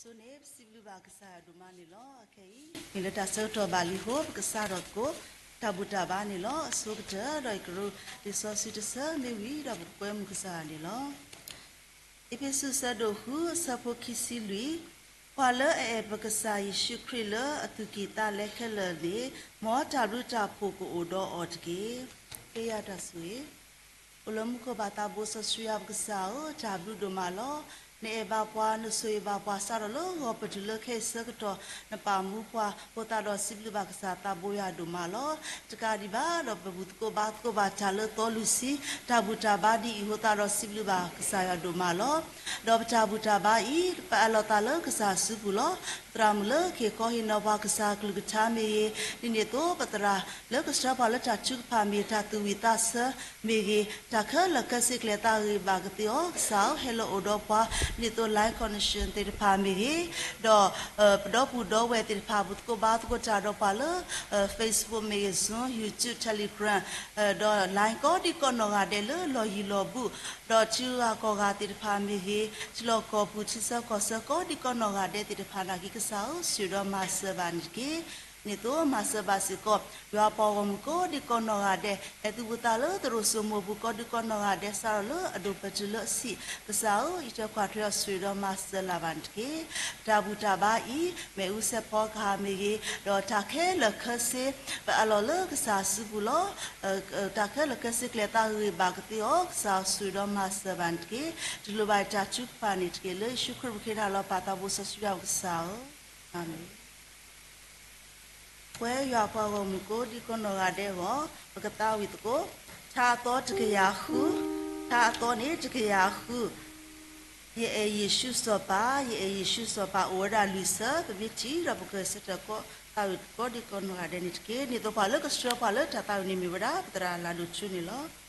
ဆိန့ၣ် ပစံးဘျုးဘၣ်ကစၢ်ယွၤဒိၣ်မးန့ၣ်လီၤ. အခဲအံၤ မ့ၢ်လၢတၢ်ဆၢကတီၢ်ဘၣ်လံအဃိ ပကစးထီၣ်သကိး တၢ်ဘူၣ်တၢ်ဘါန့ၣ်လီၤ. အဆိကတၢၢ်ဒီး ယကရူၢ်လံာ်စီဆှံတဆၢမ့ၢ်ဝံၤဒီး ပကကွဲမုာ်ကစၢ်ယွၤန့ၣ်လီၤ. အ့းဖ့းစူး အဆၢဒိၣ်ဃု အဆၢဖိခံဆံလွံၢ်, ပှၤလၢအအဲၣ်ပကစၢ်ယ့ၣ်ၡူးခရံာ်လၢအသူၣ်ကံၢ်သးလဲခဲလၢာ်န့ၣ်, မ်တၢ်ဘျုးတၢ်ဖှိၣ်ကအိၣ်ဒီးအီၤတက့ၢ်. ကယၤတၢ်ဆိၣ်ဂ့ၤ အိၣ်လၢမူခိၣ်ဘၣ်သးဘိစီဆှံယွၤပကစၢ်ဧၢ, တၢ်ဘျုးဒိၣ်မးလီၤ. နအဲၣ်ဘၣ်ပှၤ, နဆိၣ်ဂ့ၤဘၣ်ပှၤ စးထီၣ်လၢဂီၤပတုၤလၢခဲအံၤဆၢကတီၢ် နပာ်မူပှၤ, အဃိသတးဒီးစံးဘျုးဘၣ်ကစၢ်သးဘိယွၤဒိၣ်မးလီၤ. တကးဒံးဘၣ်ဒီး ပဘူၣ်သကိးဘါသကိးဘၣ်တၢ်လၢသီလွံၢ်ဆံ တၢ်ဘူၣ်တၢ်ဘါဒ်အံၤအဃိသတးဒီး စံးဘျုးဘၣ်ကစၢ်ယွၤဒိၣ်မးလီၤ. ဒီးပတၢ်ဘူၣ်တၢ်ဘါအံၤ ပအးလီၤသးလၢကစၢ်စုပူၤလီၤ. သရၣ်မုၣ်လၢကဟ့ၣ်ခီဟ့ၣ်နီၤပှၤကစၢ်ကလုၢ်ကထါမ့ၢ်ဂ့ၤ, ဒ်န့ၣ်အသိး ပသရၣ်လၢကဆှၢပှၤလၢတၢ်ထုကဖၣ်မ့ၢ်ဂ့ၤ, တၢ်သူၣ်ဝံၣ်သးဆၢမ့ၢ်ဂ့ၤ, တၢ်ခဲလၢာ်ခဲဆ့ကျဲၤသးဂ့ၤဘၣ်ကသ့အီၤ, ကစၢ်ဧၢ, ဟဲလီၤအိၣ်ဒီးပှၤ, ဒ်သိး line connection သ့ၣ်တဖၣ်မ့ၢ်ဂ့ၤ, ဒီး ပဒီပုၢ်ဒီဝဲၢ်သ့ၣ်တဖၣ် ဘူၣ်သကိးဘါသကိးတၢ်ဒီးပှၤလၢ Facebook မ့ၢ်ဂ့ၤ, Zoom, YouTube, Telegram ဒီး Line ကိးဒံကိးနီၢ်ဂၤဒဲးလၢလီၢ်ယံၤလီၢ်ဘူး, ဒီးထံဂုၤကီၢ်ဂၤသ့ၣ်တဖၣ်မ့ၢ်ဂ့ၤ, ထံလီၢ်ကီၢ်ပူၤ ထံဆၢကီၢ်ဆၢ ကိးဒံကိးနီၢ်ဂၤဒဲးသ့ၣ်တဖၣ်နာ်က့ ကစၢ်ဧၢ, ဆိၣ်ဂ့ၤဒီးမၤစၢၤဘၣ်န့ၣ်တက့ၢ်. ဒ်န့ၣ်အသိးမၤစၢၤဘၣ်စ့ၢ်ကီး ယွၤပှၤဂီၢ်မုၢ်ကိးဒံကိးနီၢ်ဂၤဒဲး, ဟဲသုးဘူးသးလၢသရိာ်စိမိၤပူၤ ကိးဒံကိးနီၢ်ဂၤဒဲး စးထီၣ်လၢအဒိၣ်ပတုၤလၢအဆံး, ကစၢ်ဧၢ, ယတဲခွါထွဲအီၤ ဆိၣ်ဂ့ၤဒီးမၤစၢၤလၢ်ဘၣ်န့ၣ်တက့ၢ်. တၢ်ဘူၣ်တၢ်ဘါအံၤ မ့ၣ်အူစဲးဖီကဟၣ်မ့ၢ်ဂ့ၤ, ဒီးတၢ်ခဲလၢာ်ခဲဆ့ ပအးလီၤလၢကစၢ်စုပူၤလီၤ. တၢ်ခဲလၢာ်ခဲဆ့ကျဲၤသးဂ့ၤဘၣ်ကသ့အီၤ, ကစၢ်ဧၢ, ဆိၣ်ဂ့ၤဒီးမၤစၢၤဘၣ်န့ၣ်တက့ၢ်. တလိၣ်ဘၣ်တၢ်ထုကဖၣ်န့ၣ်တက့ၢ်. လၢယ့ၣ်ၡူးခရံာ်ပဃ့နၤလီၤပၢ်သးဘိစီဆှံယွၤပကစၢ်ဧၢ, အၤမ့ၣ်. ပဝဲယွၤပှၤဂီၢ်မုၢ်ကိးဒံကိးနီၢ်ဂၤဒဲးအဂီၢ် ပကသးဝံၣ်သကိး, ထါအသီတကယၤဃု, ထါအသီန့ၣ်တကယၤဃု, ယအဲၣ်ယ့ၣ်ၡူးစီၤပၤ, ယအဲၣ်ယ့ၣ်ၡူးစီၤပၤ အိၣ်ဝဲဒၣ်လွံၢ်ဆၢ, ပမ့ၢ်ထံၣ်ဒီးပကဆၢထၢၣ်သးဝံၣ်ကိးဒံကိးနီၢ်ဂၤဒဲးန့ၣ်တက့ၢ်. ဒ်န့ၣ်အသိးပှၤလၢကဆှၢပှၤလၢတၢ်သးဝံၣ်န့ၣ်မ့ၢ်ဝဲဒၣ် ပသရၣ်လၤဒိၣ်ထူန့ၣ်လီၤ.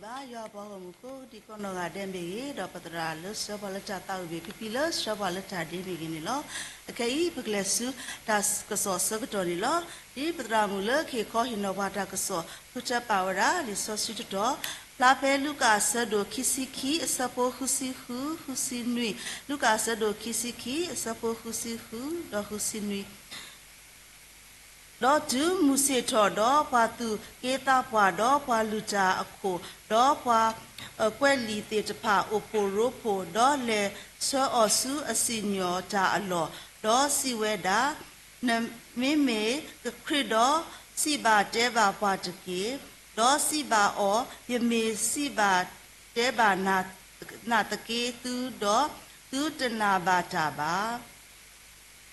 ဘၣ်ယွၤပှၤဂီၢ်မုၢ်ကိးဒံကိးနီၢ်ဂၤဒဲးမ့ၢ်ဂ့ၤ, ဒီးပသရၣ်လၢဆှၢပှၤလၢတၢ်သးဝံၣ်မ့ၢ်ဂ့ၤ, ဖံဖံလၢဆှၢပှၤလၢတၢ်ဒ့မ့ၢ်ဂ့ၤန့ၣ်လီၤ. အခဲအံၤ ပကလဲၤဆူတၢ်ကစီၣ်အဆၢကတီၢ်န့ၣ်လီၤ. ဒ်ပသရၣ်မုၣ်လၢကဟ့ၣ်ခီဟ့ၣ်နီၤပှၤတၢ်ကစီၣ် ဃုထၢပာ်ဝဲဒၣ် လံာ်စီဆှံတတီၤ, ဖျါဖဲလူၤကၣ်အဆၢဒိၣ်ခံဆံခံ အဆၢဖိဃုဆံဃု, ဃုဆံနွံ, လူၤကၣ်အဆၢဒိၣ်ခံဆံခံ အဆၢဖိဃုဆံဃု ဒီးဃုဆံနွံ ဒီးတုၤမုၢ်ဆ့ၣ်ထီၣ်, ဒီးပှၤသူၣ်က့သးပှၢ်, ဒီးပှၤလူၤတၢ်အခိၣ်, ဒီးပှၤကွဲးလံာ်သ့ၣ်တဖၣ် အိၣ်ဖှိၣ်ရိဖှိၣ်, ဒီးလဲၤဆှၢအီၤဆူအစံၣ်ညီၣ်တၢ်အလီၢ်, ဒီးစံးဝဲဒၣ်, နမ့မ့ၢ်ကခရံာ်ဒီး, စံးဘၣ်တဲဘၣ်ပှၤတက့ၢ်. ဒီးစံးဘၣ်အီၤ, ယမ့ၢ်စံးဘၣ်တဲဘၣ်နၤသက့ သုဒီး, သုတနာ်ဘၣ်တၢ်ဘၣ်.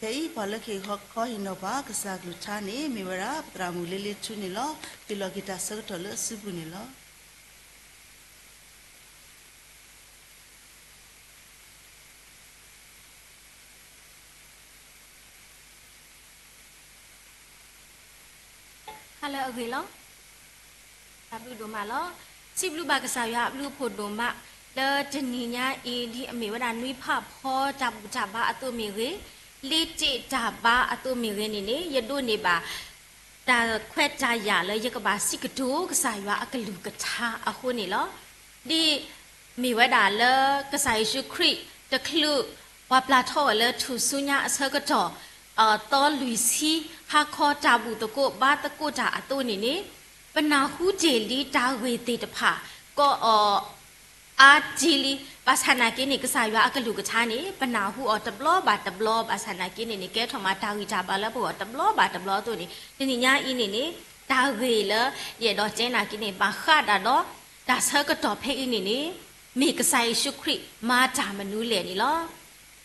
ခဲအံၤ ပှၤလၢကဟ့ၣ်ခီဟ့ၣ်နီၤပှၤကစၢ်ကလုၢ်ကထါန့ၣ် မ့ၢ်ဝဲဒၣ် ပသရၣ်မုၣ်လ့လ့ထူန့ၣ်လီၤ. ဟ့ၣ်လီၤက့ၤတၢ်ဆၢကတီၢ်လၢအစုပူၤန့ၣ်လီၤ. Hello အဂ့ၤလီၤ. တၢ်ဘျုးဒိၣ်မးလီၤ. စံးဘျုးဘၣ်ကစၢ်ယွၤအဘျုးအဖှိၣ်ဒိၣ်မး လၢတနံၤညါအံၤ ဒ်အမ့ၢ်ဝဲဒၣ်နွံဖးဖီတၢ်ဘူၣ်တၢ်ဘါအသိးမ့ၢ်ဂ့ၤ, လ့တ့ၢ်တၢ်ဘါအသိးမ့ၢ်ဂ့ၤန့ၣ်န့ၣ် ယဒိးန့ၢ်ဘၣ် တၢ်ခွဲးတၢ်ယာ်လၢယကဘၣ်စံးကတိၤကစၢ်ယွၤအကလုၢ်ကထါအဃိန့ၣ်လီၤ. ဒ်မ့ၢ်ဝဲဒၣ်လၢကစၢ်ယ့ၣ်ၡူးခရံာ်တချုးပှၤပျၢ်ထီအီၤလၢထူၣ်စုညါအဆၢကတီၢ် အသီလွံၢ်ဆံ ဟါခီတၢ်ဘူၣ်သကိးဘါသကိးတၢ်အသိးန့ၣ်န့ၣ် ပနၢ်ဟူတ့ၢ်လံတၢ်ဂ့ၢ်သ့ၣ်တဖၣ် ကအီၣ်အါတံၢ်လံ. ဘၣ်ဆၣ်နာ်က့န့ၣ် ကစၢ်ယွၤအကလုၢ်ကထါန့ၣ် ပနၢ်ဟူအီၤတဘျီဘၣ်တဘျီ, ဘၣ်ဆၣ်နာ်က့န့ၣ်န့ၣ် ကဲထီၣ်မးတၢ်ဂံၢ်တၢ်ဘါလၢပဂီၢ်တဘျီဘၣ်တဘျီအသိးန့ၣ် တနံၤညါအံၤန့ၣ်န့ၣ် တၢ်ဂ့ၢ်လၢယအဲၣ်ဒိးတဲနာ်က့န့ၣ် ဘၣ်ဃးဒၣ်ဒီးတၢ်ဆၢကတီၢ်ဖဲအံၤန့ၣ်န့ၣ် မ့ၢ်ကစၢ်ယ့ၣ်ၡူးခရံာ်မၤတၢ်မနုၤလဲၣ်န့ၣ်လီၤ.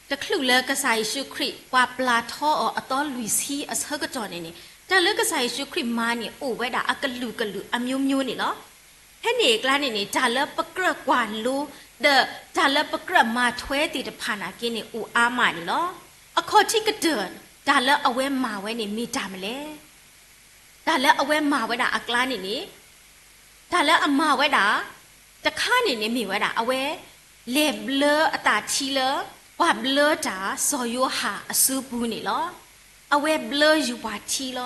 တချုးလၢကစၢ်ယ့ၣ်ၡူးခရံာ် ပှၤပျၢ်ထီအီၤအသီလွံၢ်ဆံအဆၢကတီၢ်န့ၣ်န့ၣ် တၢ်လၢကစၢ်ယ့ၣ်ၡူးခရံာ်မၤန့ၣ် အိၣ်ဝဲဒၣ်အကလုာ်ကလုာ်အမျိုးမျိုးန့ၣ်လီၤ. ဖဲန့ၣ်အကျါန့ၣ်န့ၣ် တၢ်လၢပကြၢးကွၢ်လိ ဒီးတၢ်လၢပကြၢးမၤထွဲသ့ၣ်တဖၣ်နာ်က့န့ၣ် အိၣ်အါမးန့ၣ်လီၤ. အခီၣ်ထံးကတၢၢ် တၢ်လၢအဝဲမၤဝဲန့ၣ်မ့ၢ်တၢ်မနုၤလဲၣ်. တၢ်လၢအဝဲမၤဝဲဒၣ်အကျါန့ၣ်န့ၣ် တၢ်လၢအမၤဝဲဒၣ် တခါန့ၣ်န့ၣ်မ့ၢ်ဝဲဒၣ် အဝဲလဲၤဘျၢအသးထံလၢ ပှၤဘျၢတၢ်စီၤယိၤဟၣ်အစုပူၤန့ၣ်လီၤ. အဝဲဘျၢယူၤပှၤထံလီၤ.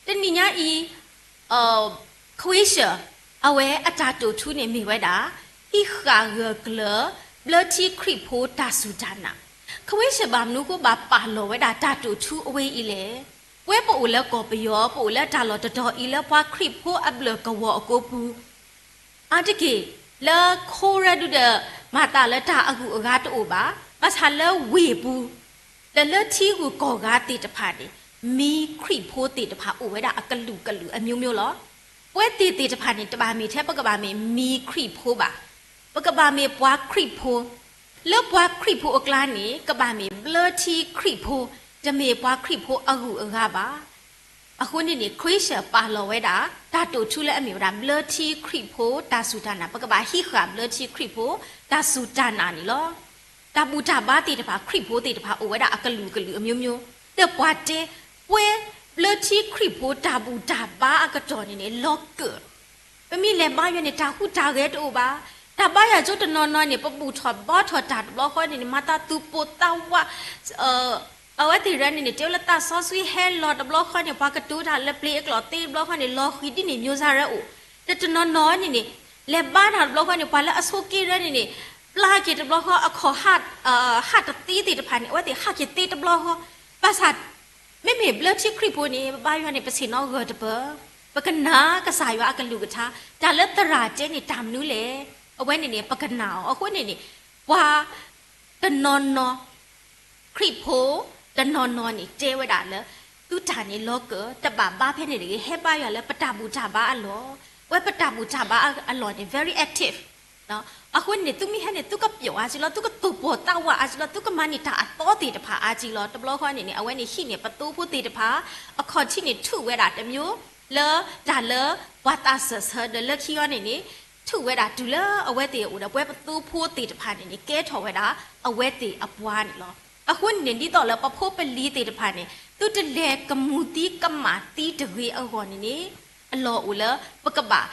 တနံၤညါအံၤ ခွံၡၢၣ် အဝဲအတၢ်တိာ်ထူန့ၣ်မ့ၢ်ဝဲဒၣ် ဟံးဃာ်ဂၢၢ်ကျၢၤ ဘျၢထံခရံာ်ဖိတၢ်စူၢ်တၢ်နာ်. ခွံၡၢၣ်ဘၣ်မနုၤဃိဘၣ်ပာ်လီၤဝဲဒၣ်တၢ်တိာ်ထူအဝဲအံၤလဲၣ်. ပဝဲပအိၣ်လၢကီၢ်ပယီၤ ပအိၣ်လၢတၢ်လီၢ်တတီၤအံၤလၢပှၤခရံာ်ဖိအဘျၢၣ်ကဝီၤအကိပူၤ အါတက့ၢ် လၢခိရၢဒုဒီး မၤသးလၢတၢ်အဂုၤအဂၤတအိၣ်ဘၣ်. ဘၣ်ဆၣ်လၢဝ့ၢ်ပူၤ လၢလၢထံဂုၤကီၢ်ဂၤသ့ၣ်တဖၣ်န့ၣ် မံၤခရံာ်ဖိသ့ၣ်တဖၣ်အိၣ်ဝဲဒၣ်အကလုာ်ကလုာ်အမျိုးမျိုးလီၤ. ပဝဲသ့ၣ်သ့ၣ်တဖၣ်န့ၣ် တဘၣ်မ့ၢ်ထဲပကဘၣ်မ့ၢ်မံၤခရံာ်ဖိဘၣ်. ပကဘၣ်မ့ၢ်ပှၤခရံာ်ဖိ လၢပှၤခရံာ်ဖိအကျါန့ၣ် ကဘၣ်မ့ၢ်ဘျၢထံခရံာ်ဖိ, တမ့ၢ်ပှၤခရံာ်ဖိအဂုၤအဂၤဘၣ်. အဃိန့ၣ်န့ၣ် ခရံာ်စၢၣ်ပာ်လီၤဝဲဒၣ် တၢ်တိာ်ထူလၢအမ့ၢ်ဝဲဒၣ် ဘျၢထံခရံာ်ဖိတၢ်စူၢ်တၢ်နာ်, ပကဘၣ်ဟံးဃာ်ဘျၢထံခရံာ်ဖိတၢ်စူၢ်တၢ်နာ်န့ၣ်လီၤ. တၢ်ဘူၣ်တၢ်ဘါသ့ၣ်တဖၣ် ခရံာ်ဖိသ့ၣ်တဖၣ် အိၣ်ဝဲဒၣ်အကလုာ်ကလုာ်အမျိုးမျိုး, ဒီးပှၤတဲ ပှဲၤဘျၢထံခရံာ်ဖိတၢ်ဘူၣ်တၢ်ဘါအကတီၢ်န့ၣ်န့ၣ် လီၤကၢၣ် ပမ့ၢ်လဲၤဘါယွၤန့ၣ် တၢ်ဟူးတၢ်ဂဲၤတအိၣ်ဘၣ်. တၢ်ဘါယွၤကၠိတနီၤနီၤန့ၣ် ပဘူၣ်ထီၣ်ဘါထီၣ်တၢ်တဘျီဃီန့ၣ်န့ၣ် မၤသးသူၣ်ပိၢ်သးဝး, အဝဲသ့ၣ်ရၢန့ၣ်န့ၣ် တဲဝဲလၢသးစီဆှံဟဲလီၤတဘျီဃီန့ၣ် ပှၤကတိၤတၢ်လၢပျ့ၤအကျိာ်သ့တဘျီဃီန့ၣ် လီၤဃံၤဒ်န့ၣ် မျိုးစား ရၢအိၣ်, ဒီးတနီၤနီၤန့ၣ်န့ၣ် လဲၤဘါတၢ်တဘျီဃီန့ၣ် ပှၤလၢအဆိးက့ရၢန့ၣ်န့ၣ် ပျၢ်က့ၤတဘျီဃီ အခီၣ်ဟးတသ့သ့ၣ်တဖၣ်န့ၣ် အဝဲသ့ၣ်ဟးက့ၤသ့တဘျီဃီ, ဘၣ်ဆၣ် မ့မ့ၢ်ဘျၢထံခရံာ်ဖိန့ၣ် ပဘါယွၤန့ၣ် ပဆ့ၣ်နီၤဂၢၢ်တပၢၢ်, ပကနၣ်ကစၢ်ယွၤအကလုၢ်ကထါ, တၢ်လၢသရၣ်တဲန့ၣ် တၢ်မနုၤလဲၣ်, အဝဲန့ၣ်န့ၣ် ပကနၣ်အီၤ. အဃိန့ၣ်န့ၣ် ပှၤတနီၤနီၤ ခရံာ်ဖိတနီၤနီၤန့ၣ် တဲဝဲဒၣ်လၢ သုတၢ်န့ၣ်လီၤကၢၣ် တဘၣ်ဘါဖဲန့ၣ်တဂ့ၤ, ဟဲဘါယွၤလၢပတၢ်ဘူၣ်တၢ်ဘါအလီၢ်, ဝဲပတၢ်ဘူၣ်တၢ်ဘါအလီၢ်န့ၣ် very active အဃိန့ၣ် သုမ့ၢ်ဟဲန့ၣ် သုကပျီၣ်အါကံလီၤ, သုကသူၣ်ပိၢ်သးဝးအါကံလီၤ, သုကမၤန့ၢ်တၢ်အသီသ့ၣ်တဖၣ်အါကံလီၤ. တဘျီဃီန့ၣ်န့ၣ် အဝဲန့ၣ်ဟံးန့ၢ်ပသိဖိသ့ၣ်တဖၣ်, အခီၣ်ထံးန့ၣ် ထုးဝဲဒၣ်တမျိုး လၢတၢ်လၢပှၤသးစၢၢ်ဆၢ ဒီးလၢခံအီၤန့ၣ်န့ၣ် ထုးဝဲဒၣ်တုၤလၢအဝဲသ့ၣ်အအိၣ်ဒီး ပဝဲပသိဖိသ့ၣ်တဖၣ်န့ၣ်န့ၣ် ကဲထီၣ်ဝဲဒၣ်အဝဲသ့ၣ်အပှၤန့ၣ်လီၤ. အဃိန့ၣ်န့ၣ် ဒ်သိးလၢပဖိပလံၤသ့ၣ်တဖၣ်န့ၣ် သုတလဲၤကမူၤသံကမၣ်သံတဂ့ၤအဂီၢ်န့ၣ်န့ၣ် အလီၢ်အိၣ်လၢပကဘၣ်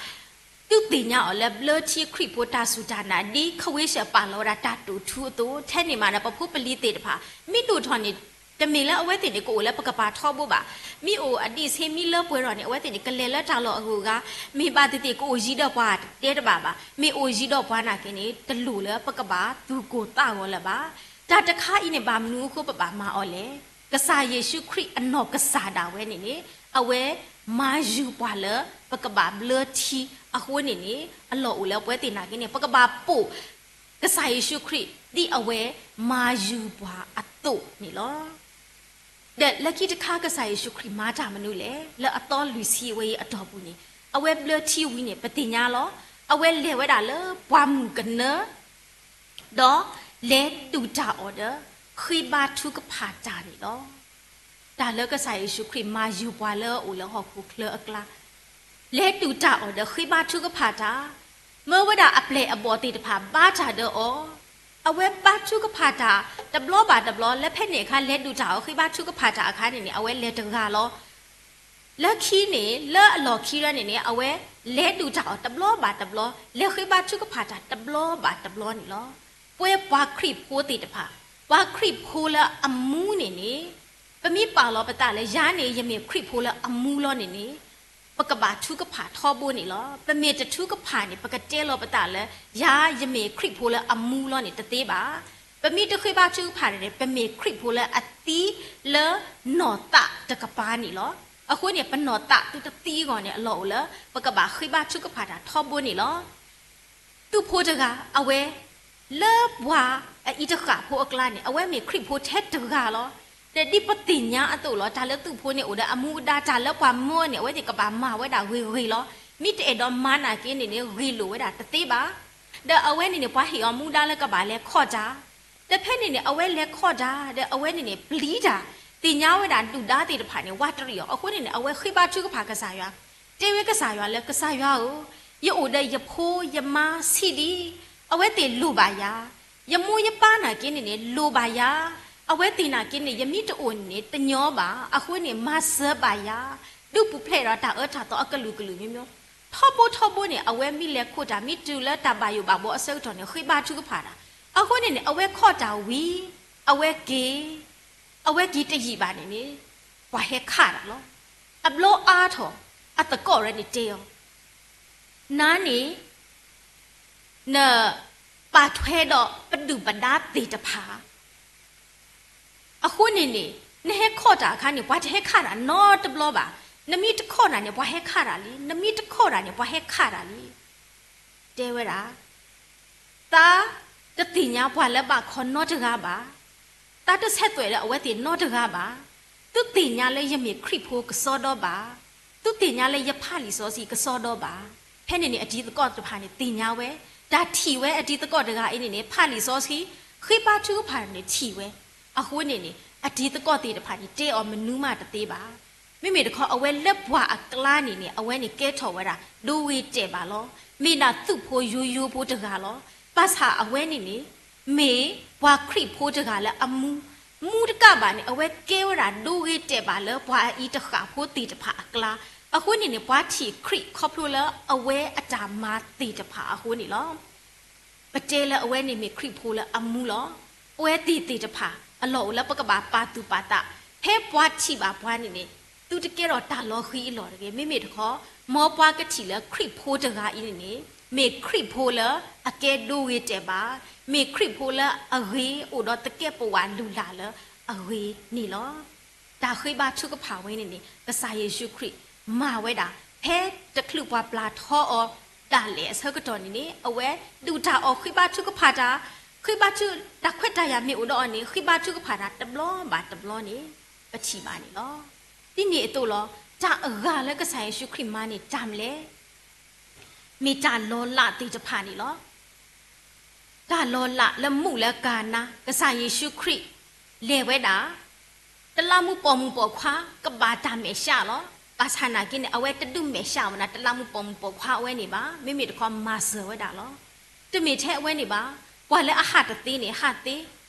သုသ့ၣ်ညါအီၤလၢဘျၢထံခရံာ်ဖိတၢ်စူၢ်တၢ်နာ် ဒ်ခဝ့ၡၢၣ်ပာ်လီၤဝဲဒၣ်တၢ်တိာ်ထူအသိး, ထဲန့ၣ်မးန့ၣ် ပဖိပလံၤသ့ၣ်တဖၣ် မ့ၢ်ဒိၣ်ထီၣ်န့ၣ် တမ့ၢ်လၢအဝဲသ့ၣ်န့ၣ် ကအိၣ်လၢပကပၤထီဘိဘၣ်. မ့ၢ်အိၣ်အဒံးဆ့မ့ၢ်လၢပှဲၤထီၣ်န့ၣ် အဝဲသ့ၣ်န့ၣ် ကလဲၤလၢတၢ်လီၢ်အဂုၤအဂၤ, မ့ၢ်ဘၣ်သ့ၣ်သ့ၣ် ကအိၣ်ယံၤဒီးပှၤတတဲတဘၣ်ဘၣ်. မ့ၢ်အိၣ်ယံၤဒီးပှၤနာ်က့န့ၣ် တလိၣ်လၢပကဘၣ်သူၣ်ကိၢ်သးဂီၤလၢၤဘၣ်. တၢ်တခါအံၤန့ၣ် ဘၣ်မနုၤအဃိပဘၣ်မၤအီၤလဲၣ်. ကစၢ်ယ့ၣ်ၡူးခရံာ်အနီၢ်ကစၢ်ဒၣ်ဝဲန့ၣ်န့ၣ် အဝဲမၤယုၤပှၤလၢပကဘၣ်ဘျၢထံအဃိန့ၣ်န့ၣ် အလီၢ်အိၣ်လၢပဝဲသ့ၣ်နာ်က့န့ၣ် ပကဘၣ်ပိာ်ကစၢ်ယ့ၣ်ၡူးခရံာ် ဒ်အဝဲမၤယုၤပှၤအသိးန့ၣ်လီၤ. ဒီးလၢခံတခါ ကစၢ်ယ့ၣ်ၡူးခရံာ်မၤတၢ်မနုၤလဲၣ်. လၢအသီလွံၢ်ဆံဝဲအံၤအတီၢ်ပူၤန့ၣ် အဝဲဘျၢထံဝံၤန့ၣ် ပသ့ၣ်ညါလီၤ. အဝဲလဲၤဝဲဒၣ်လၢပှၢ်မုၢ်ကနၢ ဒီးလဲၤဒုၣ်တၢ်အီၤဒီး ဃ့ဘါထုကဖၣ်တၢ်န့ၣ်လီၤ. တၢ်လၢကစၢ်ယ့ၣ်ၡူးခရံာ်မၤယုၤပှၤလၢအအိၣ်လၢဟီၣ်ခိၣ်ချၢအကျါ လဲၤဒုၣ်တၢ်အီၤဒီးဃ့ဘါထုကဖၣ်တၢ်, မၢဝဲဒၣ်အပျဲၢ်အဘီၣ်သ့ၣ်တဖၣ်ဘါတၢ်ဒီးအီၤ, အဝဲဘါထုကဖၣ်တၢ်တဘျီဘၣ်တဘျီ လၢဖဲန့ၣ်အခါ လဲၤဒုၣ်တၢ်အီၤဃ့ဘါထုကဖၣ်တၢ်အခါန့ၣ်န့ၣ် အဝဲလဲၤတဂၤလီၤ. လၢခံန့ၣ် လၢအလီၢ်ခံဒၣ်န့ၣ်န့ၣ် အဝဲလဲၤဒုၣ်တၢ်အီၤတဘျီဘၣ်တဘျီ, လဲၤဃ့ဘါထုကဖၣ်တၢ်တဘျီဘၣ်တဘျီန့ၣ်လီၤ. ပဝဲပှၤခရံာ်ဖိသ့ၣ်တဖၣ်, ပှၤခရံာ်ဖိလၢအမူန့ၣ်န့ၣ် ပမ့ၢ်ပာ်လီၤပသးလၢ ယၤန့ၣ် ယမ့ၢ်ခရံာ်ဖိလၢအမူလီၤန့ၣ်န့ၣ် ပကဘၣ်ထုကဖၣ်ထီဘိန့ၣ်လီၤ. ပမ့ၢ်တထုကဖၣ်န့ၣ် ပကတဲလီၤပသးလၢ ယၤယမ့ၢ်ခရံာ်ဖိလၢအမူလီၤန့ၣ် တသ့ဘၣ်. ပမ့ၢ်တဃ့ဘါထုကဖၣ်န့ၣ် ပမ့ၢ်ခရံာ်ဖိလၢအသံလၢနီၢ်သးတကပၤန့ၣ်လီၤ. အဃိန့ၣ် ပနီၢ်သးသုတသံအဂီၢ်န့ၣ် အလီၢ်အိၣ်လၢ ပကဘၣ်ဃ့ဘါထုကဖၣ်တၢ်ထီဘိန့ၣ်လီၤ. သုးဖိတဂၤ အဝဲ လၢပှၤအအံၤတဃၣ်ဖိအကျါန့ၣ် အဝဲမ့ၢ်ခရံာ်ဖိထဲတဂၤလီၤ. ဒီးဒ်ပသ့ၣ်ညါအသိးလီၤ. တၢ်လၢသုးဖိန့ၣ်အိၣ်ဒီးအမူအဒါ, တၢ်လၢပှၤမၢန့ၣ် အဝဲသ့ၣ်ကဘၣ်မၤဝဲဒၣ်ဂ့ၤဂ့ၤလီၤ. မ့ၢ်တအဲၣ်ဒိးမၤနာ်က့န့ၣ်န့ၣ် ဂ့ၤလိာ်ဝဲဒၣ်တသ့ဘၣ်. ဒီးအဝဲန့ၣ်န့ၣ် ပှၤဟ့ၣ်အီၤမူဒါလၢကဘၣ်လဲၤခီၣ်တၢ် ဒီးဖဲန့ၣ်န့ၣ် အဝဲလဲၤခီၣ်တၢ် ဒီးအဝဲန့ၣ်န့ၣ် ပျံၤတၢ်, သ့ၣ်ညါဝဲဒၣ်ဒုၣ်ဒါသ့ၣ်တဖၣ်န့ၣ် ဝးတရံးအီၤ. အဃိန့ၣ်န့ၣ် အဝဲဃ့ဘါထုကဖၣ်ကစၢ်ယွၤ, တဲဝဲကစၢ်ယွၤလၢ ကစၢ်ယွၤဧၢ, ယအိၣ်ဒီးယဖိယမါဆံးဒံး, အဝဲသ့ၣ်လိၣ်ဘၣ်ယၤ, ယမိၢ်ယပၢ်နာ်က့န့ၣ်န့ၣ် လိၣ်ဘၣ်ယၤ, အဝဲသ့ၣ်နာ်က့န့ၣ် ယမ့ၢ်တအိၣ်န့ၣ်န့ၣ် တညီဘၣ်. အဃိန့ၣ် မၤစၢၤဘၣ်ယၤ, ဒုးပူၤဖျဲးဒီးတၢ်အၢတၢ်သီအကလုာ်ကလုာ်မ့ၢ်မ့ၢ် ထီဘိထီဘိန့ၣ် အဝဲမ့ၢ်လဲၤခီၣ်တၢ် မ့ၢ်တုၤလၢတၢ်ဘၣ်ယိၣ်ဘၣ်ဘှီအဆၢကတီၢ်န့ၣ် ဃ့ဘါထုကဖၣ်တၢ်. အဃိန့ၣ်န့ၣ် အဝဲခီၣ်တၢ်ဝံၤ အဝဲက့ၤ, အဝဲက့ၤတယံာ်ဘၣ်န့ၣ်န့ၣ် ပှၤဟဲခးတၢ်လီၤ. အဘျီအါထီၣ် အသကိးရဲၣ်န့ၣ်တဲအီၤ, နၤန့ၣ် နပာ်ထွဲဒီးပဒုၣ်ပဒါသ့ၣ်တဖၣ် အဃိန့ၣ်န့ၣ် နဟဲခီၣ်တၢ်အခါန့ၣ် ပှၤတဟဲခးတၢ်နီတဘျီဘၣ်. နမ့ၢ်တခီၣ်တၢ်န့ၣ် ပှၤဟဲခးတၢ်လံ. နမ့ၢ်တခီၣ်တၢ်န့ၣ် ပှၤဟဲခးတၢ်လံ. တဲဝဲဒၣ်, သးတသ့ၣ်ညါပှၤလၢဘၣ်ခီနီတဂၤဘၣ်. သးတဆဲးသွဲၣ်လၢအဝဲသ့ၣ်နီတဂၤဘၣ်. သုသ့ၣ်ညါလၢယမ့ၢ်ခရံာ်ဖိကစီဒီဘၣ်. သုသ့ၣ်ညါလၢယဖးလံာ်စီဆှံကစီဒီဘၣ်. ဖဲန့ၣ်န့ၣ် အတံၤသကိးတဖၣ်န့ၣ်သ့ၣ်ညါဝဲ, တၢ်ထံၣ်ဝဲအတံၤသကိးတဂၤအံၤန့ၣ်န့ၣ် ဖးလံာ်စီဆှံ, ဃ့ဘါထုကဖၣ်န့ၣ်ထံၣ်ဝဲ. အဃိန့ၣ်န့ၣ် အတံၤသကိးသ့ၣ်တဖၣ်န့ၣ် တဲအီၤမနုၤမးတသ့ဘၣ်. မ့မ့ၢ်တခီ အဝဲလၢပှၤအကျါန့ၣ်န့ၣ် အဝဲန့ၣ်ကဲထီၣ်ဝဲဒၣ် ဒိဂ့ၤတဲာ်ဘၣ်လီၤ. မ့ၢ်ဒၣ်သုးဖိယိယိဖိတဂၤလီၤ. ဘၣ်ဆၣ်အဝဲန့ၣ်န့ၣ် မ့ၢ်ပှၤခရံာ်ဖိတဂၤလၢအမူ, မူတကးဘၣ်န့ၣ် အဝဲကဲဝဲဒၣ်ဒိဂ့ၤတဲာ်ဘၣ်လၢပှၤအအံၤတဃၣ်ဖိသ့ၣ်တဖၣ်အကျါ. အဃိန့ၣ်န့ၣ် ပှၤထံၣ်ခရံာ်ခီဖျိလၢအဝဲအတၢ်မၤသ့ၣ်တဖၣ်အဃိန့ၣ်လီၤ. ပတဲလၢအဝဲန့ၣ်မ့ၢ်ခရံာ်ဖိလၢအမူလီၤ. ပဝဲသ့ၣ်သ့ၣ်တဖၣ် အလီၢ်အိၣ်လၢပကဘၣ်ပာ်သူၣ်ပာ်သး, ဖဲပှၤထံၣ်ဘၣ်ပှၤန့ၣ်န့ၣ် သုတကဲထီၣ်တၢ်လီၤဃံၤအလီၢ်တဂ့ၤ. မ့မ့ၢ်တခီ မ်ပှၤကထံၣ်လၢခရံာ်ဖိတဂၤအံၤန့ၣ်န့ၣ် မ့ၢ်ခရံာ်ဖိလၢအကဲဒိဂ့ၤတဲာ်ဘၣ်, မ့ၢ်ခရံာ်ဖိလၢအဂ့ၤအိၣ်ဒီးသကဲးပဝးလုၢ်လၢ်လၢအဂ့ၤန့ၣ်လီၤ. တၢ်ဃ့ဘါထုကဖၣ်ဝဲန့ၣ်န့ၣ် ကစၢ်ယ့ၣ်ၡူးခရံာ်မၤဝဲဒၣ် ဖဲတချုးပှၤပျၢ်ထီအီၤဒၣ်လဲာ်အဆၢကတီၢ်န့ၣ်န့ၣ် အဝဲဒုၣ်တၢ်အီၣ်ဃ့ဘါထုကဖၣ်တၢ်, ဃ့ဘါထုတၢ်ခွဲးတၢ်ယာ်မ့ၢ်အိၣ်ဒီးအီၤန့ၣ် ဃ့ဘါထုကဖၣ်တၢ်တဘျီဘၣ်တဘျီန့ၣ် ပထံၣ်ဘၣ်န့ၣ်လီၤ. ဒ်န့ၣ်အသိးလီၤ. တၢ်အဂၤလၢကစၢ်ယ့ၣ်ၡူးခရံာ်မၤန့ၣ်တၢ်မနုၤလဲၣ်. မ့ၢ်တၢ်လီၤလးသ့ၣ်တဖၣ်န့ၣ်လီၤ. တၢ်လီၤလးလၢမူးလၢကၤနါ ကစၢ်ယ့ၣ်ၡူးခရံာ်လဲၤဝဲဒၣ် တလးမူးပိာ်မုၣ်ပိာ်ခွါ ကဘၣ်တၢ်မဲာ်ဆှးလီၤ. ဘၣ်ဆၣ်နာ်က့န့ၣ် အဝဲတဒုးမဲာ်ဆှးဝဲဒၣ် တလးမူးပိာ်မုၣ်ပိာ်ခွါအဝဲန့ၣ်ဘၣ်. မ့မ့ၢ်တခီမၤစၢၤဝဲဒၣ်လီၤ. တမ့ၢ်ထဲအဝဲန့ၣ်ဘၣ်. ပှၤလၢအဟးတသ့န့ၣ် ဟးသ့,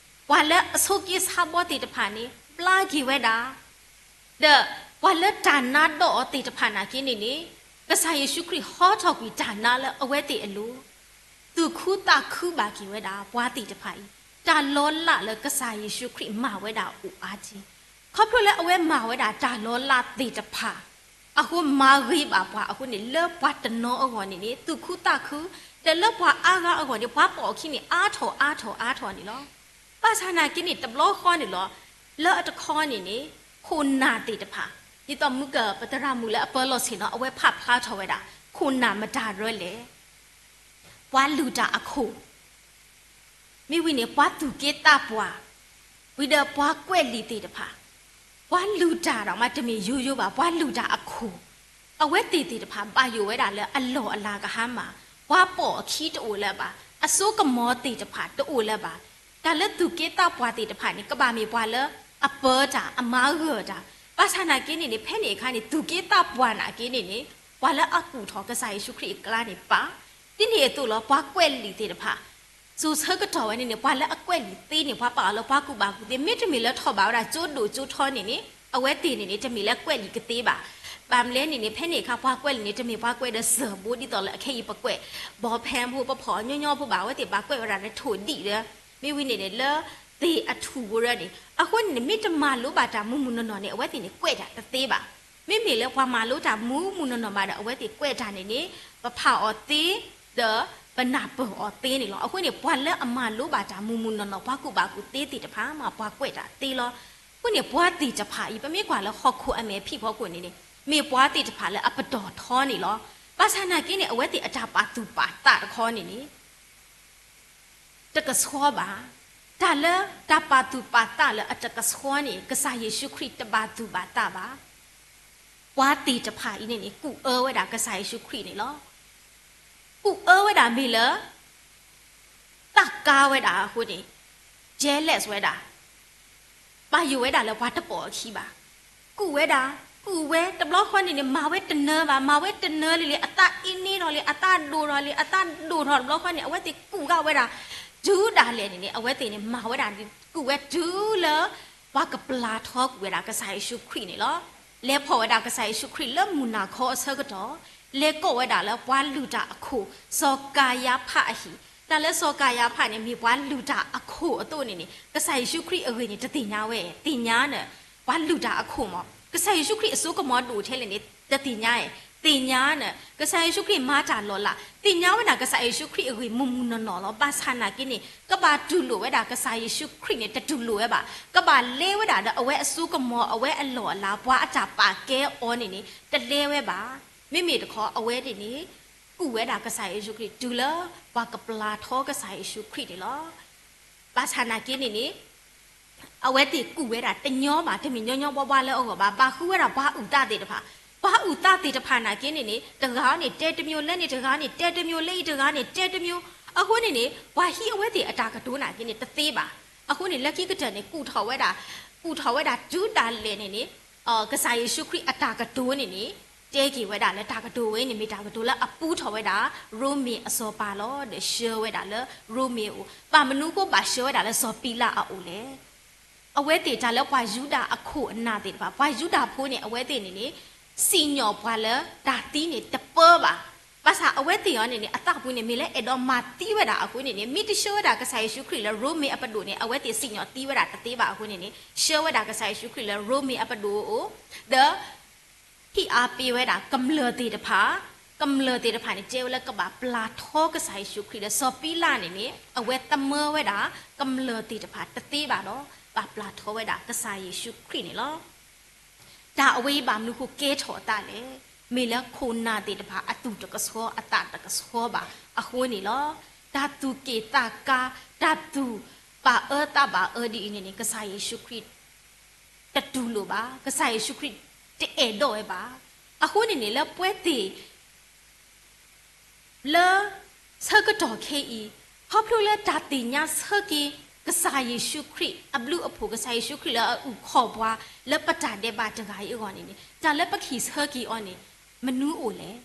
ပှၤလၢအဆိးက့ဆါဘီသ့ၣ်တဖၣ်န့ၣ် ဘျါက့ၤဝဲဒၣ် ဒီးပှၤလၢတၢ်နါဒိးအီၤသ့ၣ်တဖၣ်နာ်က့န့ၣ်န့ၣ် ကစၢ်ယ့ၣ်ၡူးခရံာ်ဟီထီၣ်ကွံာ်တၢ်နါလၢအဝဲသ့ၣ်အလိၤ, သူၣ်ခုသးခုဘၣ်က့ၤဝဲဒၣ်ပှၤသ့ၣ်တဖၣ်အံၤ, တၢ်လီၤလးလၢကစၢ်ယ့ၣ်ၡူးခရံာ်မၤဝဲဒၣ်အိၣ်အါတ့ၢ်, ခီဖျိလၢအဝဲမၤဝဲဒၣ်တၢ်လီၤလးသ့ၣ်တဖၣ် အဃိမၤဂ့ၤဘၣ်ပှၤအဃိန့ၣ် လၢပှၤတနီၤအဂီၢ်န့ၣ်န့ၣ် သူၣ်ခုသးခု, ဒီးလၢပှၤအါဂၤအဂီၢ်န့ၣ် ပှၤပိာ်အခံန့ၣ် အါထီၣ်အါထီၣ်အါထီၣ်န့ၣ်လီၤ. ဘၣ်ဆၣ်နာ်က့န့ၣ် တဘျီဃီန့ၣ်လီၤ, လၢအတခီန့ၣ်န့ၣ် ခိၣ်နၢ်သ့ၣ်တဖၣ်, ဒ်သိးမုၢ်ကပသရၣ်မုၣ်လၢအပၢလီၢ်ဆ့ၣ်နီၤ အဝဲဖးဖျါထီၣ်ဝဲဒၣ် ခိၣ်နၢ်မတၤဒၢလဲၣ်, ပှၤလုၢ်တၢ်အခိၣ် မ့ၢ်ဝံၤန့ၣ် ပှၤသူၣ်က့သးပှၢ်, ဝံၤဒီးပှၤကွဲးလံာ်သ့ၣ်တဖၣ်, ပှၤလုၢ်တၢ်ဒီးမးတမ့ၢ်ယိယိဘၣ်, ပှၤလုၢ်တၢ်အခိၣ်, အဝဲသ့ၣ်သ့ၣ်တဖၣ် ဘၣ်ယိၣ်ဝဲဒၣ်လၢအလီၢ်အလၤကဟါမၢ်, ပှၤပိာ်အခံတအိၣ်လၢၤဘၣ်, အစိကမီၤသ့ၣ်တဖၣ်တအိၣ်လၢၤဘၣ်. တၢ်လၢသူၣ်က့သးပှၢ်သ့ၣ်တဖၣ်န့ၣ် ကဘၣ်မ့ၢ်ပှၤလၢအပၢတၢ် အမၤဂၢၢ်တၢ်, ဘၣ်ဆၣ်နာ်က့န့ၣ်န့ၣ် ဖဲန့ၣ်အခါန့ၣ် သူၣ်က့သးပှၢ်နာ်က့န့ၣ်န့ၣ် ပှၤလၢအကူၣ်ထီၣ်ကစၢ်ယ့ၣ်ၡူးခရံာ်အကျါန့ၣ်ပၢ်, ဒ်န့ၣ်အသိးလီၤ ပှၤကွဲးလံာ်သ့ၣ်တဖၣ် စိၤဆၢကတီၢ်ဝဲန့ၣ်န့ၣ် ပှၤလၢအကွဲးလံာ်သ့န့ၣ် ပှၤပာ်အီၤလၢပှၤကူၣ်ဘၣ်ကူၣ်သ့, မ့တမ့ၢ်လၢထီၣ်ဘးဝဲဒၣ်ကၠိဒိၣ်ကၠိထီန့ၣ်န့ၣ် အဝဲသ့ၣ်န့ၣ်န့ၣ် တမ့ၢ်လၢကွဲးလံာ်ကသ့ဘၣ်. ဘၣ်မနုၤလဲၣ်န့ၣ်န့ၣ် ဖဲန့ၣ်အခါ ပှၤကွဲးလံာ်န့ၣ် တမ့ၢ်ပှၤကွဲးဒီးစၢၢ်ဘိ ဒ်သိးလၢအခဲအံၤပကွဲး ဘီဖဲဖိ ပဖီၣ်ညီညီဖိဘၣ်, အဝဲသ့ၣ်ဘၣ်ကွဲးဝဲဒၣ်လၢထိၣ်ဒံၣ်ဒီး မ့ၢ်ဝံၤန့ၣ်န့ၣ် လၢသ့ၣ်အထူၣ်ဘိရၢန့ၣ်, အဃိန့ၣ်န့ၣ် မ့ၢ်တမၤလိဘၣ်တၢ်မုၢ်မုၢ်နီၢ်နီၢ်န့ၣ် အဝဲသ့ၣ်န့ၣ်ကွဲးတၢ်တသ့ဘၣ်. မ့မ့ၢ်လၢပှၤမၤလိတၢ်မုၢ်မုၢ်နီၢ်နီၢ်မးဒီး အဝဲသ့ၣ်ကွဲးတၢ်န့ၣ်န့ၣ် ပဖးအီၤသ့ ဒီးပနၢ်ပၢၢ်အီၤသ့န့ၣ်လီၤ. အဃိန့ၣ် ပှၤလၢအမၤလိဘၣ်တၢ်မုၢ်မုၢ်နီၢ်နီၢ် ပှၤကူၣ်ဘၣ်ကူၣ်သ့သ့ၣ်တဖၣ်မး ပှၤကွဲးတၢ်သ့လီၤ. အဃိန့ၣ် ပှၤသ့ၣ်တဖၣ်အံၤ ပမ့ၢ်ကွၢ်လၢဟီၣ်ခိၣ်အမဲာ်ဖံးဖီခိၣ်န့ၣ်န့ၣ် မ့ၢ်ပှၤသ့ၣ်တဖၣ်လၢအပတီၢ်ထီန့ၣ်လီၤ. ဘၣ်ဆၣ်နာ်က့န့ၣ် အဝဲသ့ၣ်အတၢ်ပာ်သူၣ်ပာ်သးတခီန့ၣ်န့ၣ် တကဆှီဘၣ်. တၢ်လၢတၢ်ပာ်သူၣ်ပာ်သးလၢအတကဆှီန့ၣ် ကစၢ်ယ့ၣ်ၡူးခရံာ်တဘၣ်သူၣ်ဘၣ်သးဘၣ်. ပှၤသ့ၣ်တဖၣ်အံၤန့ၣ်န့ၣ် ကူၣ်အၢဝဲဒၣ်ကစၢ်ယ့ၣ်ၡူးခရံာ်န့ၣ်လီၤ. ကူၣ်အၢဝဲဒၣ်မ့ၢ်လၢ သးကါဝဲဒၣ်အဃိန့ၣ် jealous ဝဲဒၣ် ဘၣ်ယိၣ်ဝဲဒၣ်လၢပှၤတပိာ်အခံဘၣ်. ကူၣ်ဝဲဒၣ်, ကူၣ်ဝဲတဘျီဃီန့ၣ်န့ၣ် မၤဝဲတနၢၤဘၣ်, မၤဝဲတနၢၤလံလံ အသးအ့န့ထီၣ်လံ, အသးဒိၣ်ထီၣ်လံ, အသးဒိၣ်ထီၣ်တဘျီဃီန့ၣ် အဝဲသ့ၣ်ကူၣ်ဃာ်ဝဲဒၣ် တုၤဒၣ်လဲာ်န့ၣ်န့ၣ် အဝဲသ့ၣ်န့ၣ် မၤဝဲဒၣ် ကူၣ်ဝဲတုၤလၢ ပှၤကပျၢ်ထီကွံာ်ဝဲဒၣ်ကစၢ်ယ့ၣ်ၡူးခရံာ်န့ၣ်လီၤ. လဲၤဖီၣ်ဝဲဒၣ်ကစၢ်ယ့ၣ်ၡူးခရံာ်လၢမုၢ်နၤခီအဆၢကတီၢ်, လဲၤကိးဝဲဒၣ်လၢပှၤလုၢ်တၢ်အခိၣ် စီၤကၤယၤဖးအဟံၣ်, တၢ်လၢစီၤကၤယၤဖးန့ၣ် မ့ၢ်ပှၤလုၢ်တၢ်အခိၣ်အသိးန့ၣ်န့ၣ် ကစၢ်ယ့ၣ်ၡူးခရံာ်အဂ့ၢ်န့ၣ် တသ့ၣ်ညါဝဲ, သ့ၣ်ညါနၢၤ ပှၤလုၢ်တၢ်အခိၣ်မး, ကစၢ်ယ့ၣ်ၡူးခရံာ်အစိကမီၤဒိၣ်ထဲလဲၣ်န့ၣ် တသ့ၣ်ညါ, သ့ၣ်ညါနၢၤ ကစၢ်ယ့ၣ်ၡူးခရံာ်မၤတၢ်လီၤလး, သ့ၣ်ညါဝဲဒၣ်ကစၢ်ယ့ၣ်ၡူးခရံာ်အဂ့ၢ်မုၢ်မုၢ်နီၢ်နီၢ်လီၤ. ဘၣ်ဆၣ်နာ်က့န့ၣ် ကဘၣ်တူၢ်လိာ်ဝဲဒၣ်ကစၢ်ယ့ၣ်ၡူးခရံာ်န့ၣ် တတူၢ်လိာ်ဝဲဘၣ်. ကဘၣ်လဲဝဲဒၣ်ဒီးအဝဲအစိကမီၤ အဝဲအလီၢ်အလၤ ပှၤအတၢ်ပာ်ကဲအီၤန့ၣ်န့ၣ် တလဲဝဲဘၣ်. မ့မ့ၢ်တခီ အဝဲသ့ၣ်န့ၣ် ကူၣ်ဝဲဒၣ်ကစၢ်ယ့ၣ်ၡူးခရံာ် တုၤလၢပှၤကပျၢ်ထီကစၢ်ယ့ၣ်ၡူးခရံာ်န့ၣ်လီၤ. ဘၣ်ဆၣ်နာ်က့န့ၣ်န့ၣ် အဝဲသ့ၣ်ကူၣ်ဝဲဒၣ်တညီဘၣ်, တမ့ၢ်ညီညီဘှါဘှါလၢအဂီၢ်ဘၣ်, ဘၣ်ဃုဝဲဒၣ်ပှၤအုၣ်သးသ့ၣ်တဖၣ်, ပှၤအုၣ်သးသ့ၣ်တဖၣ်နာ်က့န့ၣ်န့ၣ် တဂၤန့ၣ်တဲတမျိုး လၢန့ၣ်တဂၤန့ၣ်တဲတမျိုး လၢအံၤတဂၤန့ၣ်တဲတမျိုး, အဃိန့ၣ်န့ၣ် ပှၤဟံးအဝဲသ့ၣ်အတၢ်ကတိၤနာ်က့န့ၣ် တသ့ဘၣ်. အဃိန့ၣ် လၢခံကတၢၢ်န့ၣ် ကူၣ်ထီၣ်ဝဲဒၣ်, ကူၣ်ထီၣ်ဝဲဒၣ်တုၤဒၣ်လဲာ်န့ၣ်န့ၣ် ကစၢ်ယ့ၣ်ၡူးခရံာ်အတၢ်ကတိၤန့ၣ်န့ၣ် တဲက့ၤဝဲဒၣ်လၢတၢ်ကတိၤဝဲန့ၣ် မ့ၢ်တၢ်ကတိၤလၢအပူထီၣ်ဝဲဒၣ် ရိမ့ၤအစီၤပၤလီၤ. ဒီးဆှၢဝဲဒၣ်လၢရိမ့ၤအအိၣ်, ဘၣ်မနုၤအဃိဘၣ်ဆှၢဝဲဒၣ်လၢစီၤပံလးအအိၣ်လဲၣ်. အဝဲသ့ၣ်တၢ်လၢပှၤယူဒၤအခိၣ်အနၢ်သ့ၣ်တဖၣ်, ပှၤယူဒၤဖိန့ၣ် အဝဲသ့ၣ်န့ၣ်န့ၣ် စံၣ်ညီၣ်ပှၤလၢတၢ်သံန့ၣ်တပၢဘၣ်. ဘၣ်ဆၣ်အဝဲသ့ၣ်အံၤန့ၣ်န့ၣ် အသးပူၤန့ၣ် မ့ၢ်လၢအဲၣ်ဒိးမၤသံဝဲဒၣ်အဃိန့ၣ်န့ၣ် မ့ၢ်တဆှၢဝဲဒၣ်ကစၢ်ယ့ၣ်ၡူးခရံာ်လၢရိမ့ၤအပဒိၣ်န့ၣ် အဝဲသ့ၣ်စံၣ်ညီၣ်သံဝဲဒၣ်တသ့ဘၣ်အဃိန့ၣ်န့ၣ် ဆှၢဝဲဒၣ်ကစၢ်ယ့ၣ်ၡူးခရံာ်လၢရိမ့ၤအပဒိၣ်အအိၣ်, ဒီး ဟ့ၣ်အါပ့ၤဝဲဒၣ်ကမျၢၢ်သ့ၣ်တဖၣ်, ကမျၢၢ်သ့ၣ်တဖၣ်န့ၣ် တဲဝဲလၢကဘၣ်ပျၢ်ထီကစၢ်ယ့ၣ်ၡူးခရံာ်ဒီး စီၤပံလးန့ၣ်န့ၣ် အဝဲသမၢဝဲဒၣ်ကမျၢၢ်သ့ၣ်တဖၣ်တသ့ဘၣ်ဒီး ဘၣ်ပျၢ်ထီဝဲဒၣ်ကစၢ်ယ့ၣ်ၡူးခရံာ်န့ၣ်လီၤ. တၢ်အဝဲအံၤဘၣ်မနုၤဃိကဲထီၣ်အသးလဲၣ်. မ့ၢ်လၢခိၣ်နၢ်သ့ၣ်တဖၣ်အသူၣ်တကဆှီအသးတကဆှီဘၣ်အဃိန့ၣ်လီၤ. တၢ်သူၣ်က့ၣ်သးကါ, တၢ်သူၣ်ဘၣ်အၢသးဘၣ်အၢဒ်အံၤန့ၣ်န့ၣ် ကစၢ်ယ့ၣ်ၡူးခရံာ် တတူၢ်လိာ်ဘၣ်, ကစၢ်ယ့ၣ်ၡူးခရံာ်တအဲၣ်ဒိးဝဲဘၣ်. အဃိန့ၣ်န့ၣ် လၢပှဲၤသ့ၣ် လၢဆၢကတီၢ်ခဲအံၤ, ခီဖျိလၢတၢ်သ့ၣ်ညါဆၢက့ၤ ကစၢ်ယ့ၣ်ၡူးခရံာ်အဘျုးအဖှိၣ်, ကစၢ်ယ့ၣ်ၡူးခရံာ်လၢအအုၣ်ခီၣ်ပှၤ လၢပတၢ်ဒဲးဘးတဂၤအံၤအဂီၢ်န့ၣ်န့ၣ် တၢ်လၢပကဟ့ၣ်ဆၢက့ၤအီၤန့ၣ် မနုၤအိၣ်လဲၣ်.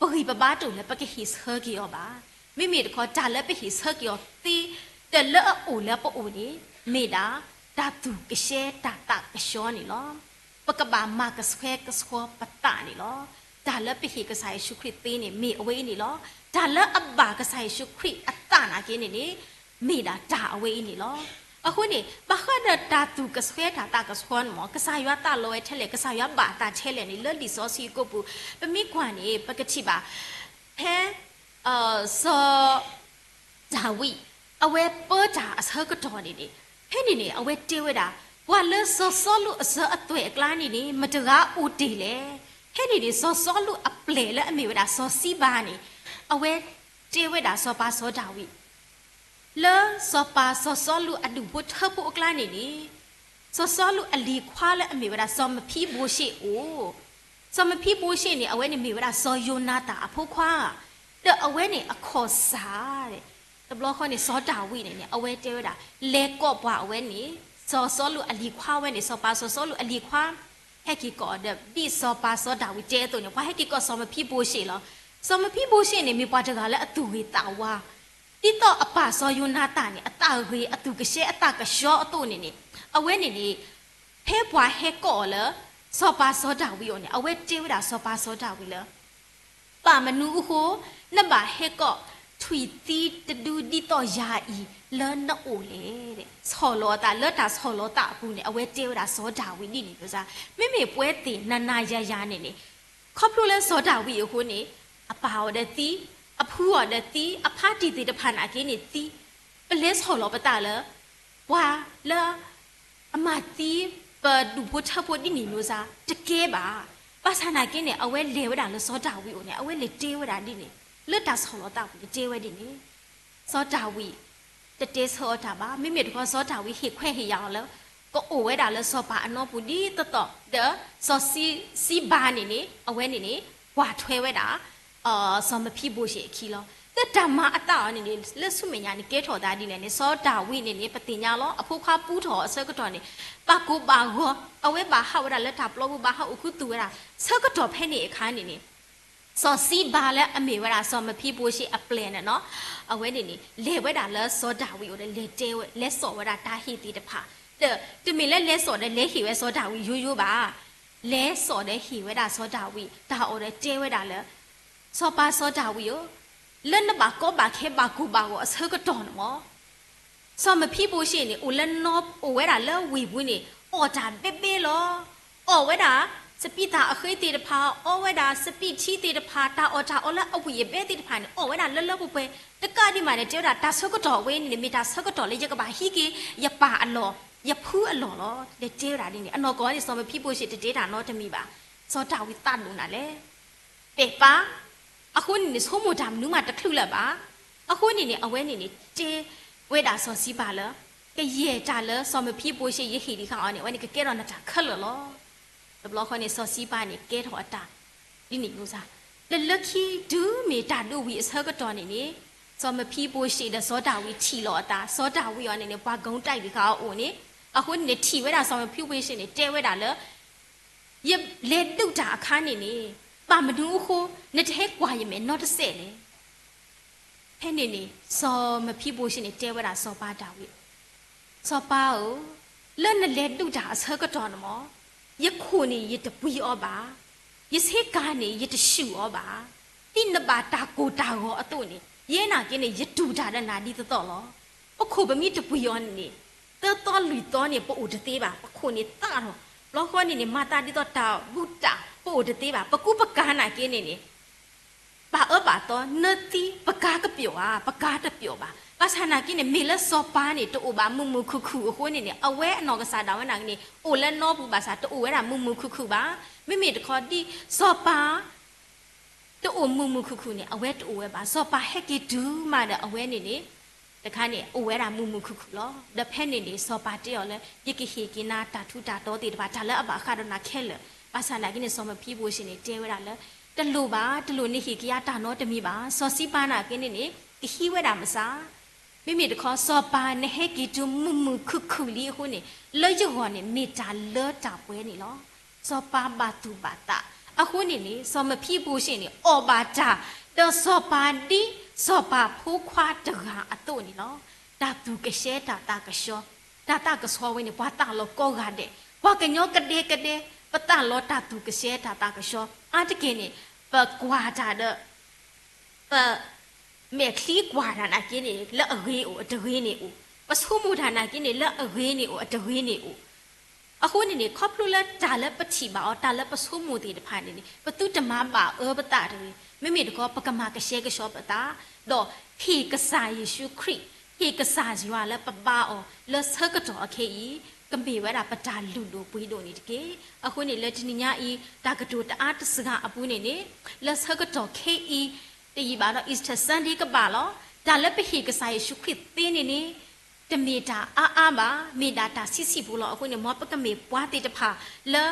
ပဂံၢ်ပဘါတအိၣ်လၢပကဟ့ၣ်ဆၢက့ၤအီၤဘၣ်. မ့မ့ၢ်တခီ တၢ်လၢပဟ့ၣ်ဆၢက့ၤအီၤသ့ ဒီးလၢအအိၣ်လၢပအိၣ်န့ၣ် မ့ၢ်ဒၣ်တၢ်သူၣ်ကဆှီတၢ်သးကဆှီန့ၣ်လီၤ. ပကဘၣ်မၤကဆှဲကဆှီပသးန့ၣ်လီၤ. တၢ်လၢပဟ့ၣ်ကစၢ်ယ့ၣ်ၡူးခရံာ်သ့န့ၣ် မ့ၢ်အဝဲအံၤန့ၣ်လီၤ. တၢ်လၢအဘၣ်ကစၢ်ယ့ၣ်ၡူးခရံာ်အသးနာ်က့န့ၣ်န့ၣ် မ့ၢ်ဒၣ်တၢ်အဝဲအံၤန့ၣ်လီၤ. အဃိန့ၣ် ဘၣ်ဃးဒီးတၢ်သူၣ်ကစွဲတၢ်သးကဆှီန့ၣ်မ့ၢ် ကစၢ်ယွၤသးလီဝဲထဲလဲၣ်, ကစၢ်ယွၤဘၣ်အသးထဲလဲၣ်န့ၣ် လၢလံာ်စီဆှံအကိာ်ပူၤ ပမ့ၢ်ကွၢ်န့ၣ် ပကထံၣ်ဘၣ် ဖဲ စီၤ ဒၤဝံး အဝဲပၢတၢ်အဆၢကတီၢ်န့ၣ်န့ၣ်, ဖဲန့ၣ်န့ၣ် အဝဲတဲဝဲဒၣ် ပှၤလၢစီၤစီလူးအစၢၤအသွဲၣ်အကျါန့ၣ်န့ၣ် မတဂၤအိၣ်တ့ၢ်လဲၣ်. ဖဲန့ၣ်န့ၣ် စီၤစီလူးအပျဲၢ်လၢအမ့ၢ်ဝဲဒၣ်စီၤစံဘါန့ၣ် အဝဲတဲဝဲဒၣ်စီၤပၤစီၤဒၤဝံး လၢစီၤပၤစီၤစီလူးအဒူၣ်ဖိထၢဖိအကျါန့ၣ်န့ၣ်, စီၤစီလူးအလံၤခွါလၢအမ့ၢ်ဝဲဒၣ်စီၤမဖံဘိၡ့အိၣ်. စီၤမဖံဘိၡ့န့ၣ် အဝဲန့ၣ်မ့ၢ်ဝဲဒၣ်စီၤယိၤနၤသၣ်အဖိခွါ, ဒီးအဝဲန့ၣ်အခီၣ်စၢ် တဘျီဃီန့ၣ် စီၤဒၤဝံးန့ၣ်န့ၣ် အဝဲတဲဝဲဒၣ် လဲၤကိးပှၤအဝဲန့ၣ် စီၤစီလူးအလံၤခွါဝဲန့ၣ် စီၤပၤစီၤစီလူးအလံၤခွါ ဟဲက့ၤကိးအီၤဒီး ဒ်စီၤပၤစီၤဒၤဝံးတဲအသိးန့ၣ် ပှၤဟဲက့ၤကိးစီၤမဖံဘိၡ့လီၤ. စီၤမဖံဘိၡ့န့ၣ် မ့ၢ်ပှၤတဂၤလၢအသူၣ်ဂ့ၤသးဝါ ဒ်သိးအပၢ်စီၤယိၤနၤသၣ်န့ၣ် အသးဂ့ၤအသူၣ်ကဆှီအသးကဆှီအသိးန့ၣ်န့ၣ်, အဝဲန့ၣ်န့ၣ် ဖဲပှၤဟဲကိးအီၤလၢ စီၤပၤစီၤဒၤဝံးအအိၣ်န့ၣ် အဝဲတဲဝဲဒၣ်စီၤပၤစီၤဒၤဝံးလၢ ဘၣ်မနုၤအဃိ နဘၣ်ဟဲကိးထွံၣ်သံတဒုဒ်သိးယၤအံၤလၢနအိၣ်လဲၣ်. ဆီၣ်လီၤအသး လၢတၢ်ဆီၣ်လီၤသးအပူၤန့ၣ် အဝဲတဲဝဲဒၣ်စီၤဒၤဝံးဒ်န့ၣ်လီၤ. မ့မ့ၢ်ပဝဲသ့ၣ်နၤနၤယၤယၤန့ၣ်န့ၣ် ခီဖျိလၢစီၤဒၤဝံးအဃိန့ၣ် အပၢ်အီၤဒီးသံ, အဖုအီၤဒီးသံ, အဖါတံၢ်သ့ၣ်တဖၣ်နာ်က့န့ၣ်သံ, ပလဲၤဆီၣ်လီၤပသးလၢ ပှၤလၢ အမၤသံပဒူၣ်ဖိထၢဖိဒ်န့ၣ်လီၤ တကဲဘၣ်. ဘၣ်ဆၣ်နာ်က့န့ၣ် အဝဲလဲၤဝဲဒၣ်လၢစီၤဒၤဝံးအအိၣ်န့ၣ် အဝဲလဲၤတဲဝဲဒၣ်ဒ်န့ၣ်, လၢတၢ်ဆီၣ်လီၤသးပူၤန့ၣ်တဲဝဲဒ်န့ၣ်, စီၤဒၤဝံး တတဲဆၢအီၤတၢ်ဘၣ်. မ့မ့ၢ်တခီ စီၤဒၤဝံးဟ့ၣ်ခွဲးဟ့ၣ်ယာ်အီၤလၢ ကအိၣ်ဝဲဒၣ်လၢစီၤပၤအနီပူၤဒ်သိးသိး ဒီးစီၤစံဘါန့ၣ်န့ၣ် အဝဲန့ၣ်န့ၣ် ကွၢ်ထွဲဝဲဒၣ် စီၤမဖံဘိၡ့အခံလီၤ. ဒီးတၢ်မၤအသးအီၤန့ၣ်န့ၣ် လၢဆူမဲာ်ညါန့ၣ် ကဲထီၣ်သးဒ်လဲၣ်န့ၣ် စီၤဒၤဝံးန့ၣ်န့ၣ် ပသ့ၣ်ညါလီၤ အဖိခွါပူထီၣ်အဆၢကတီၢ်န့ၣ် ဘၣ်ကိၢ်ဘၣ်ဂီၤ အဝဲဘၣ်ဟးဝဲဒၣ်လၢတၢ်ပျီပူၤ ဘၣ်ဟးအိၣ်ခူသူၣ်ဝဲဒၣ် ဆၢကတီၢ်ဖဲန့ၣ်အခါန့ၣ်န့ၣ် စီၤစံဘါလၢအမ့ၢ်ဝဲဒၣ်စီၤမဖံဘိၡ့အပျဲၢ်န့ၣ်နီၤ အဝဲန့ၣ်န့ၣ် လဲၤဝဲဒၣ်လၢစီၤဒၤဝံးအအိၣ်ဒီး လဲၤတဲဝဲ လဲၤစိာ်ဝဲဒၣ်တၢ်ဟ့ၣ်သ့ၣ်တဖၣ် ဒီးတမ့ၢ်လၢလဲၤစိာ်ဒီးလဲၤဟ့ၣ်ဝဲစီၤဒၤဝံးယိယိဘၣ်. လဲၤစိာ်ဒီးဟ့ၣ်ဝဲဒၣ်စီၤဒၤဝံး တၢ်အီၣ်ဒီးတဲဝဲဒၣ်လၢ စီၤပၤစီၤဒၤဝံးဧၢ, လၢနဘၣ်ကီဘၣ်ခဲဘၣ်ကိၢ်ဘၣ်ဂီၤအဆၢကတီၢ်န့ၣ်မ့ၢ် စီၤမဖံဘိၡ့န့ၣ် အိၣ်လၢနီ အိၣ်ဝဲဒၣ်လၢဝ့ၢ်ပူၤန့ၣ် အီၣ်တၢ်ဘဲဘဲလီၤ. အီၣ်ဝဲဒၣ် စပံးသၣ်အဃ့သ့ၣ်တဖၣ် အီဝဲဒၣ်စပံးထံသ့ၣ်တဖၣ် တၢ်အီၣ်တၢ်အီလၢအဝံၣ်အဘဲသ့ၣ်တဖၣ်န့ၣ် အီၣ်ဝဲဒၣ်လၢလၢပှဲၤပှဲၤ တကးဒံးဘၣ်န့ၣ် တဲဝဲဒၣ် တၢ်ဆၢကတီၢ်ဝဲန့ၣ်န့ၣ် မ့ၢ်တၢ်ဆၢကတီၢ်လၢယကဘၣ်ဟံးက့ၤ ယပၢ်အလီၢ် ယဖုအလီၢ်လီၤ. လဲၤတဲဝဲဒၣ်ဒ်န့ၣ် အနီၢ်ကီၢ်န့ၣ် စီၤမဖံဘိၡ့တတဲတၢ်နီတမံၤဘၣ်. စီၤဒၤဝံးသးဒိၣ်နၤလဲၣ် ပဲာ်ပၢ်, အဃိန့ၣ်န့ၣ် ဆိကမိၣ်တၢ်မနုၤမးတချုးလၢၤဘၣ်. အဃိန့ၣ်န့ၣ် အဝဲန့ၣ်န့ၣ် တဲဝဲဒၣ်စီၤစံဘါလၢ ကယဲၢ်တၢ်လၢစီၤမဖံဘိၡ့ယဟ့ၣ်ဒံးဃာ်အီၤန့ၣ် အဝဲန့ၣ်ကကဲထီၣ်နတၢ်ခဲလၢာ်လီၤ. တဘျီဃီန့ၣ် စီၤစံဘါန့ၣ် ကဲထီၣ်အတၢ် ဒ်န့ၣ်လီၤ. လၢလၢခံတုၤမ့ၢ်တၢ်ဒုးဝံၤအဆၢကတီၢ်န့ၣ်န့ၣ် စီၤမဖံဘိၡ့ဒီးစီၤဒၤဝံးထံၣ်လီၤအသး စီၤဒၤဝံးအီၤန့ၣ်န့ၣ် ပှၤကိတၢ်ဒံးဃာ်အီၤအိၣ်န့ၣ် အဃိန့ၣ်န့ၣ် ထံၣ်ဝဲဒၣ်စီၤမဖံဘိၡ့န့ၣ် တဲဝဲဒၣ်လၢ ယလဲၤဒုးတၢ်အခါန့ၣ်န့ၣ် ဘၣ်မနုၤအဃိ နတဟဲကွၢ်ယမဲာ်နီတစဲးလဲၣ်. ဖဲန့ၣ်န့ၣ် စီၤမဖံဘိၡ့န့ၣ် တဲဝဲဒၣ်စီၤပၤဒၤဝံး, စီၤပၤဧၢ, လၢနလဲၤဒုးတၢ်အဆၢကတီၢ်န့ၣ်မ့ၢ် ယခိၣ်န့ၣ်ယတပှံၤအီၤဘၣ်, ယဆ့ကၤန့ၣ်ယတဆူၣ်အီၤဘၣ်. ဒ်နဘၣ်တၢ်ကိၢ်တၢ်ဂီၤအသိးန့ၣ် ယဲနာ်က့န့ၣ် ယတူၢ်တၢ်ဒီးနၤဒ်သိးသိးလီၤ. ပခိၣ်ပမ့ၢ်တပှံၤအီၤန့ၣ်န့ၣ် သၢသီလွံၢ်သီန့ၣ် ပအိၣ်တသ့ဘၣ်, ပခိၣ်န့ၣ်သၣ်ထီၣ်, ဘျီဃီန့ၣ်န့ၣ် မၤသးဒ်သိးတၢ်ဘူၣ်တၢ် ပအိၣ်တသ့ဘၣ်, ပကူပကၤနာ်က့န့ၣ်န့ၣ် ဘၣ်အၢဘၣ်သီ နသံပကၤကပျီၣ်ဧါ, ပကၤတပျီၣ်ဘၣ်. ဘၣ်ဆၣ်နာ်က့န့ၣ် မ့ၢ်လၢစီၤပၤန့ၣ် တအိၣ်ဘၣ်မုာ်မုာ်ခုၣ်ခုၣ်အဃိန့ၣ်န့ၣ် အဝဲအနီၢ်ကစၢ်ဒၣ်ဝဲနာ်က့န့ၣ် အိၣ်လၢနီပူၤဘၣ်ဆၣ် တအိၣ်ဝဲဒၣ်မုာ်မုာ်ခုၣ်ခုၣ်ဘၣ်. မ့မ့ၢ်တခီဒ်စီၤပၤ တအိၣ်မုာ်မုာ်ခုၣ်ခုၣ်န့ၣ် အဝဲတအိၣ်ဝဲဘၣ်. စီၤပၤဟဲက့ၤတုၤမးဒီးအဝဲန့ၣ်န့ၣ် တခါန့ၣ် အိၣ်ဝဲဒၣ်မုာ်မုာ်ခုၣ်ခုၣ်လီၤ. ဒီးဖဲန့ၣ်န့ၣ် စီၤပၤတဲအီၤလၢ ယကဟ့ၣ်က့ၤနၤတၢ်ထူးတၢ်တီၤသ့ၣ်တဖၣ် တၢ်လၢအဘၣ်ဃးဒီးနၤခဲလၢာ်. ဘၣ်ဆၣ်နာ်က့န့ၣ် စီၤမဖံဘိၡ့န့ၣ် တဲဝဲဒၣ်လၢ တလိၣ်ဘၣ်, တလိၣ်နဟ့ၣ်က့ၤယၤတၢ်နီတမံၤဘၣ်. စီၤစံဘါနာ်က့န့ၣ်န့ၣ် ကဟံးဝဲဒၣ်မစါ မ့မ့ၢ်တခီ စီၤပၤနဟဲက့ၤတုၤမုာ်မုာ်ခုၣ်ခုၣ်လံအဃိန့ၣ် လၢယဂီၢ်န့ၣ် မ့ၢ်တၢ်လၢတၢ်ပှဲၤန့ၣ်လီၤ. စီၤပၤဘၣ်သူၣ်ဘၣ်သး အဃိန့ၣ်န့ၣ် စီၤမဖံဘိၡ့န့ၣ် အီၣ်ဘၣ်တၢ် ဒီးစီၤပၤဒ်စီၤပၤဖိခွါတဂၤအသိးန့ၣ်လီၤ. တၢ်သူၣ်ကဆှီတၢ်သးကဆှီ, တၢ်သးကဆှီဝဲန့ၣ် ပှၤသးလီၤကိးဂၤဒဲး, ပှၤကညီကဒဲကဒဲ ပသးလီၤတၢ်သူၣ်ကဆှီတၢ်သးကဆှီ အါတက့ၢ်န့ၣ် ပကွၢ်တၢ်ဒီး ပမဲာ်ချံကွၢ်တၢ်နာ်က့န့ၣ် လၢအဂ့ၤအိၣ် အတဂ့ၤန့ၣ်အိၣ်, ပဆိကမိၣ်တၢ်နာ်က့န့ၣ် လၢအဂ့ၤန့ၣ်အိၣ် အတဂ့ၤန့ၣ်အိၣ်. အဃိန့ၣ်န့ၣ် ခီဖျိလၢတၢ်လၢပထံၣ်ဘၣ်အီၤ တၢ်လၢပဆိကမိၣ်သ့ၣ်တဖၣ်န့ၣ်န့ၣ် ပသုတမၤဘၣ်အၢပသးတဂ့ၤ, မ့မ့ၢ်တခီ ပကမၤကဆှဲကဆှီပသး, ဒီးဟ့ၣ်ကစၢ်ယ့ၣ်ၡူးခရံာ်, ဟ့ၣ်ကစၢ်ယွၤလၢပဘါအီၤ လၢဆၢကတီၢ်အခဲအံၤ ကမ့ၢ်ဝဲဒၣ်ပတၢ်လုၢ်ဒိၣ်ပှ့ၤဒိၣ်န့ၣ်တက့ၢ်. အဃိန့ၣ် လၢတနံၤညါအံၤ တၢ်ကတိၤတအါတစှၤအပူၤန့ၣ်န့ၣ် လၢဆၢကတီၢ်ခဲအံၤ တယံာ်ဘၣ်ဒီး Easter Sunday ကဘၣ်လီၤ. တၢ်လၢပဟ့ၣ်ကစၢ်ယ့ၣ်ၡူးခရံာ်သ့န့ၣ်န့ၣ် တမ့ၢ်တၢ်အါအါဘၣ်, မ့ၢ်ဒၣ်တၢ်ဆံးဆံးဖိလီၤ. အဃိန့ၣ် မ်ပကမ့ၢ်ပှၤသ့ၣ်တဖၣ်လၢ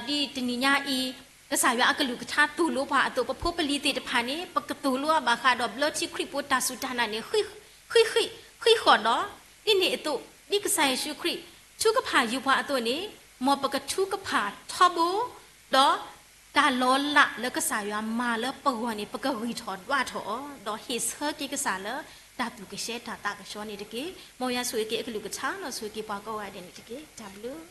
ဒ်တနံၤညါအံၤ ကစၢ်ယွၤအကလုၢ်ကထါသိၣ်လိပှၤအသိး ပဖိပလံၤသ့ၣ်တဖၣ်န့ၣ် ပကသိၣ်လိအီၤဘၣ်ဃးဒီးဘျၢထံခရံာ်ဖိတၢ်စူၢ်တၢ်နာ်န့ၣ် ဃံးဃံးဃီၣ်ဒီး ဒ်န့ၣ်အသိး ဒ်ကစၢ်ယ့ၣ်ၡူးခရံာ် ထုကဖၣ်ယုာ်ပှၤအသိးန့ၣ် မ်ပကထုကဖၣ်ထီဘိ ဒီး တၢ်လီၤလးလၢကစၢ်ယွၤမၤလၢပဂီၢ်န့ၣ် ပကဂံၢ်ထီၣ်ဒွးထီၣ်အီၤ ဒီးဟ့ၣ်ဆၢက့ၤကစၢ်လၢ တၢ်သူၣ်ကဆှဲတၢ်သးကဆှီန့ၣ်တက့ၢ်. မ်ယွၤဆိၣ်ဂ့ၤက့ၤအကလုၢ်ကထါ ဒီးဆိၣ်ဂ့ၤက့ၤပှၤကိးဂၤဒဲးန့ၣ်တက့ၢ်. တၢ်ဘျုး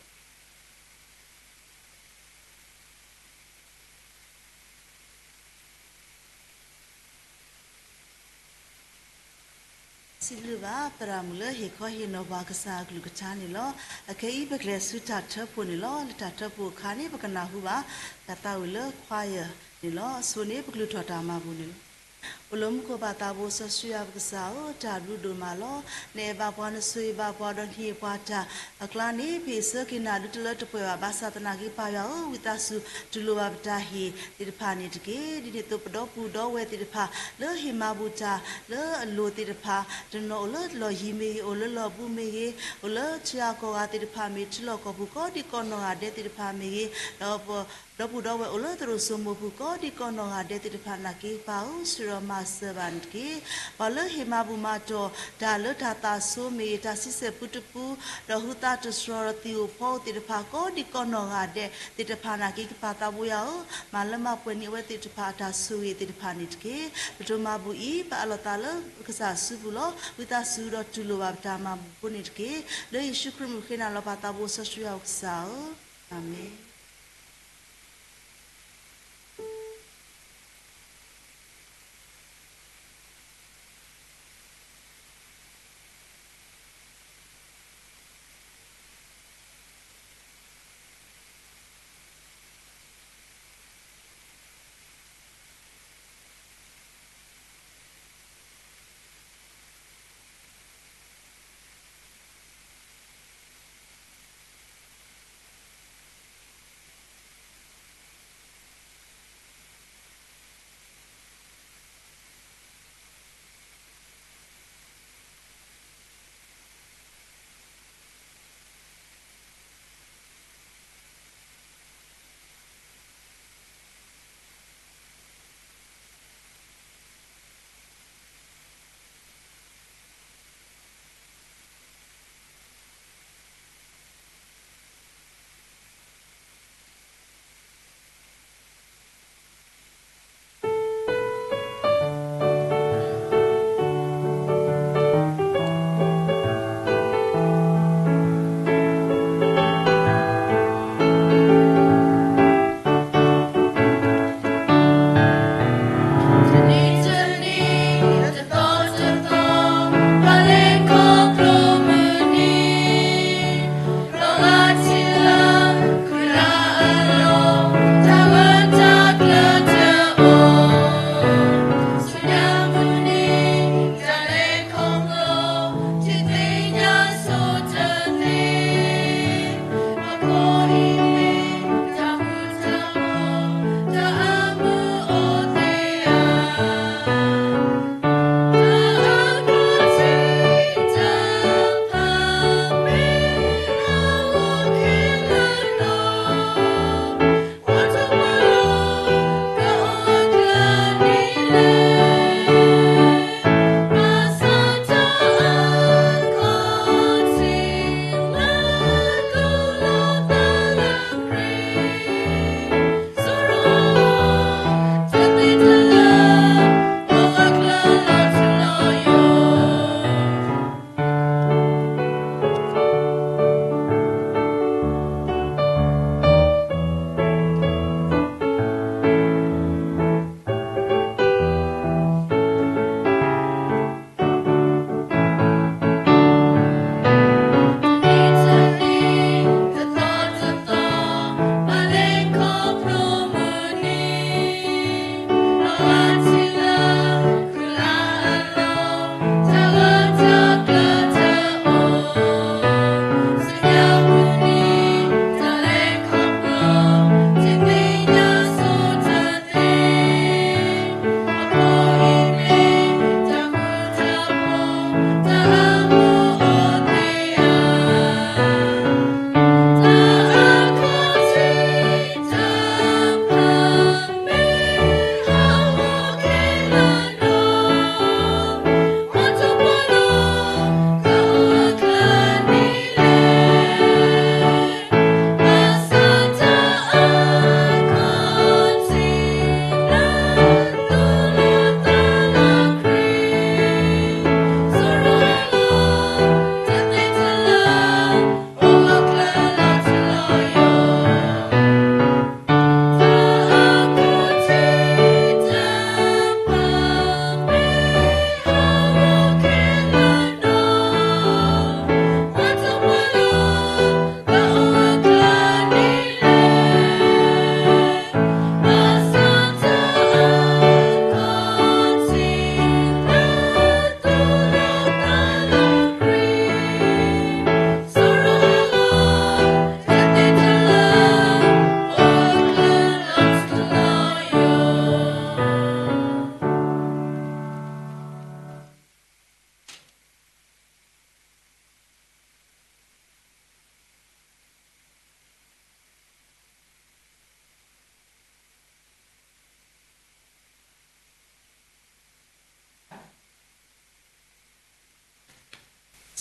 စံးဘျုးဘၣ်သရၣ်မုၣ်လၢဟ့ၣ်ခီဟ့ၣ်နီၤပှၤကစၢ်အကလုၢ်ကထါန့ၣ်လီၤ. အခဲအံၤပကလဲၤဆူတၢ်ထၢဖှိၣ်န့ၣ်လီၤ. လၢတၢ်ထၢဖှိၣ်အခါန့ၣ် ပကနၢ်ဟူဘၣ် တၢ်သးဝံၣ်လၢ choir န့ၣ်လီၤ. အဆိန့ၣ် ပကလုၢ်ထီၣ်တၢ်မၤဘူၣ်န့ၣ်လီၤ. အိၣ်လၢမူခိၣ်ဘၣ်သးဘိစီဆှံယွၤပကစၢ်ဧၢ, တၢ်ဘျုးဒိၣ်မးလီၤ. နအဲၣ်ဘၣ်ပှၤ နဆိၣ်ဂ့ၤဘၣ်ပှၤ ဒီးနဟ့ၣ်ပှၤတၢ်အကျါန့ၣ် ပဟ့ၣ်ဆၢက့ၤနၤဒုးတလၢတပှဲၤဘၣ်. ဘၣ်ဆၣ်သနာ်က့ ပၢ်ယွၤဧၢ, ဝံသးစူၤတူၢ်လိာ်ဘၣ်ပတၢ်ဟ့ၣ်သ့ၣ်တဖၣ်န့ၣ်တက့ၢ်. ဒ်န့ၣ်အသိး ပဒီပုၢ်ဒီဝဲၢ်သ့ၣ်တဖၣ် လၢဟ့ၣ်မၤဘူၣ်တၢ်လၢအလိၤသ့ၣ်တဖၣ်, တနီၤအိၣ်လၢလီၢ်ယံၤမ့ၢ်ဂ့ၤ, အိၣ်လၢလီၢ်ဘူးမ့ၢ်ဂ့ၤ, အိၣ်လၢထံဂၤကီၢ်ဂၤသ့ၣ်တဖၣ်မ့ၢ်, ထံလီၢ်ကီၢ်ပူၤကိးဒံးကီးနီၢ်ဂၤဒဲးသ့ၣ်တဖၣ်မ့ၢ်ဂ့ၤ, ဒီးပ ဒီပုၢ်ဒီဝဲၢ်အိၣ်လၢသရိာ်စိမိၤပူၤ ကိးဒံးကီးနီၢ်ဂၤဒဲးသ့ၣ်တဖၣ်နာ်က့ ပၢ်ဧၢ, ဆှၢဒီးမၤစၢၤဘၣ်န့ၣ်တက့ၢ်. ပှၤလၢဟ့ၣ်မၤဘူၣ်မၤတီၢ်တၢ်လၢတၢ်သးဆိမ့ၢ်ဂ့ၤ, တၢ်ဆံဆဲၣ်ပူတပူ, ဒီးဟူသါတတြီၤဒီးသံၣ်အိၣ်ဖီအိၣ်သ့ၣ်တဖၣ် ကိးဒံးကီးနီၢ်ဂၤဒဲးသ့ၣ်တဖၣ်နာ်က့ ကပၢ်သးဘိယွၤဧၢ, မၤလၢမၤပှဲၤန့ၢ်အဝဲသ့ၣ်တဖၣ်အတၢ်ဆိၣ်ဂ့ၤသ့ၣ်တဖၣ်န့ၣ်တက့ၢ်. ပတိၢ်မၤဘူၣ်အံၤ ပအးလီၤသးလၢကစၢ်အစုပူၤလီၤ. ဝံသးစူၤဒီးတူၢ်လိာ်ဘၣ်ပတၢ်မၤဘူၣ်ဖိန့ၣ်တက့ၢ်. လၢယ့ၣ်ၡူးခရံာ်မုၢ်ဃ့နၤလီၤ ပၢ်သးဘိစီဆှံယွၤပကစၢ်ဧၢ, အၤမ့ၣ်.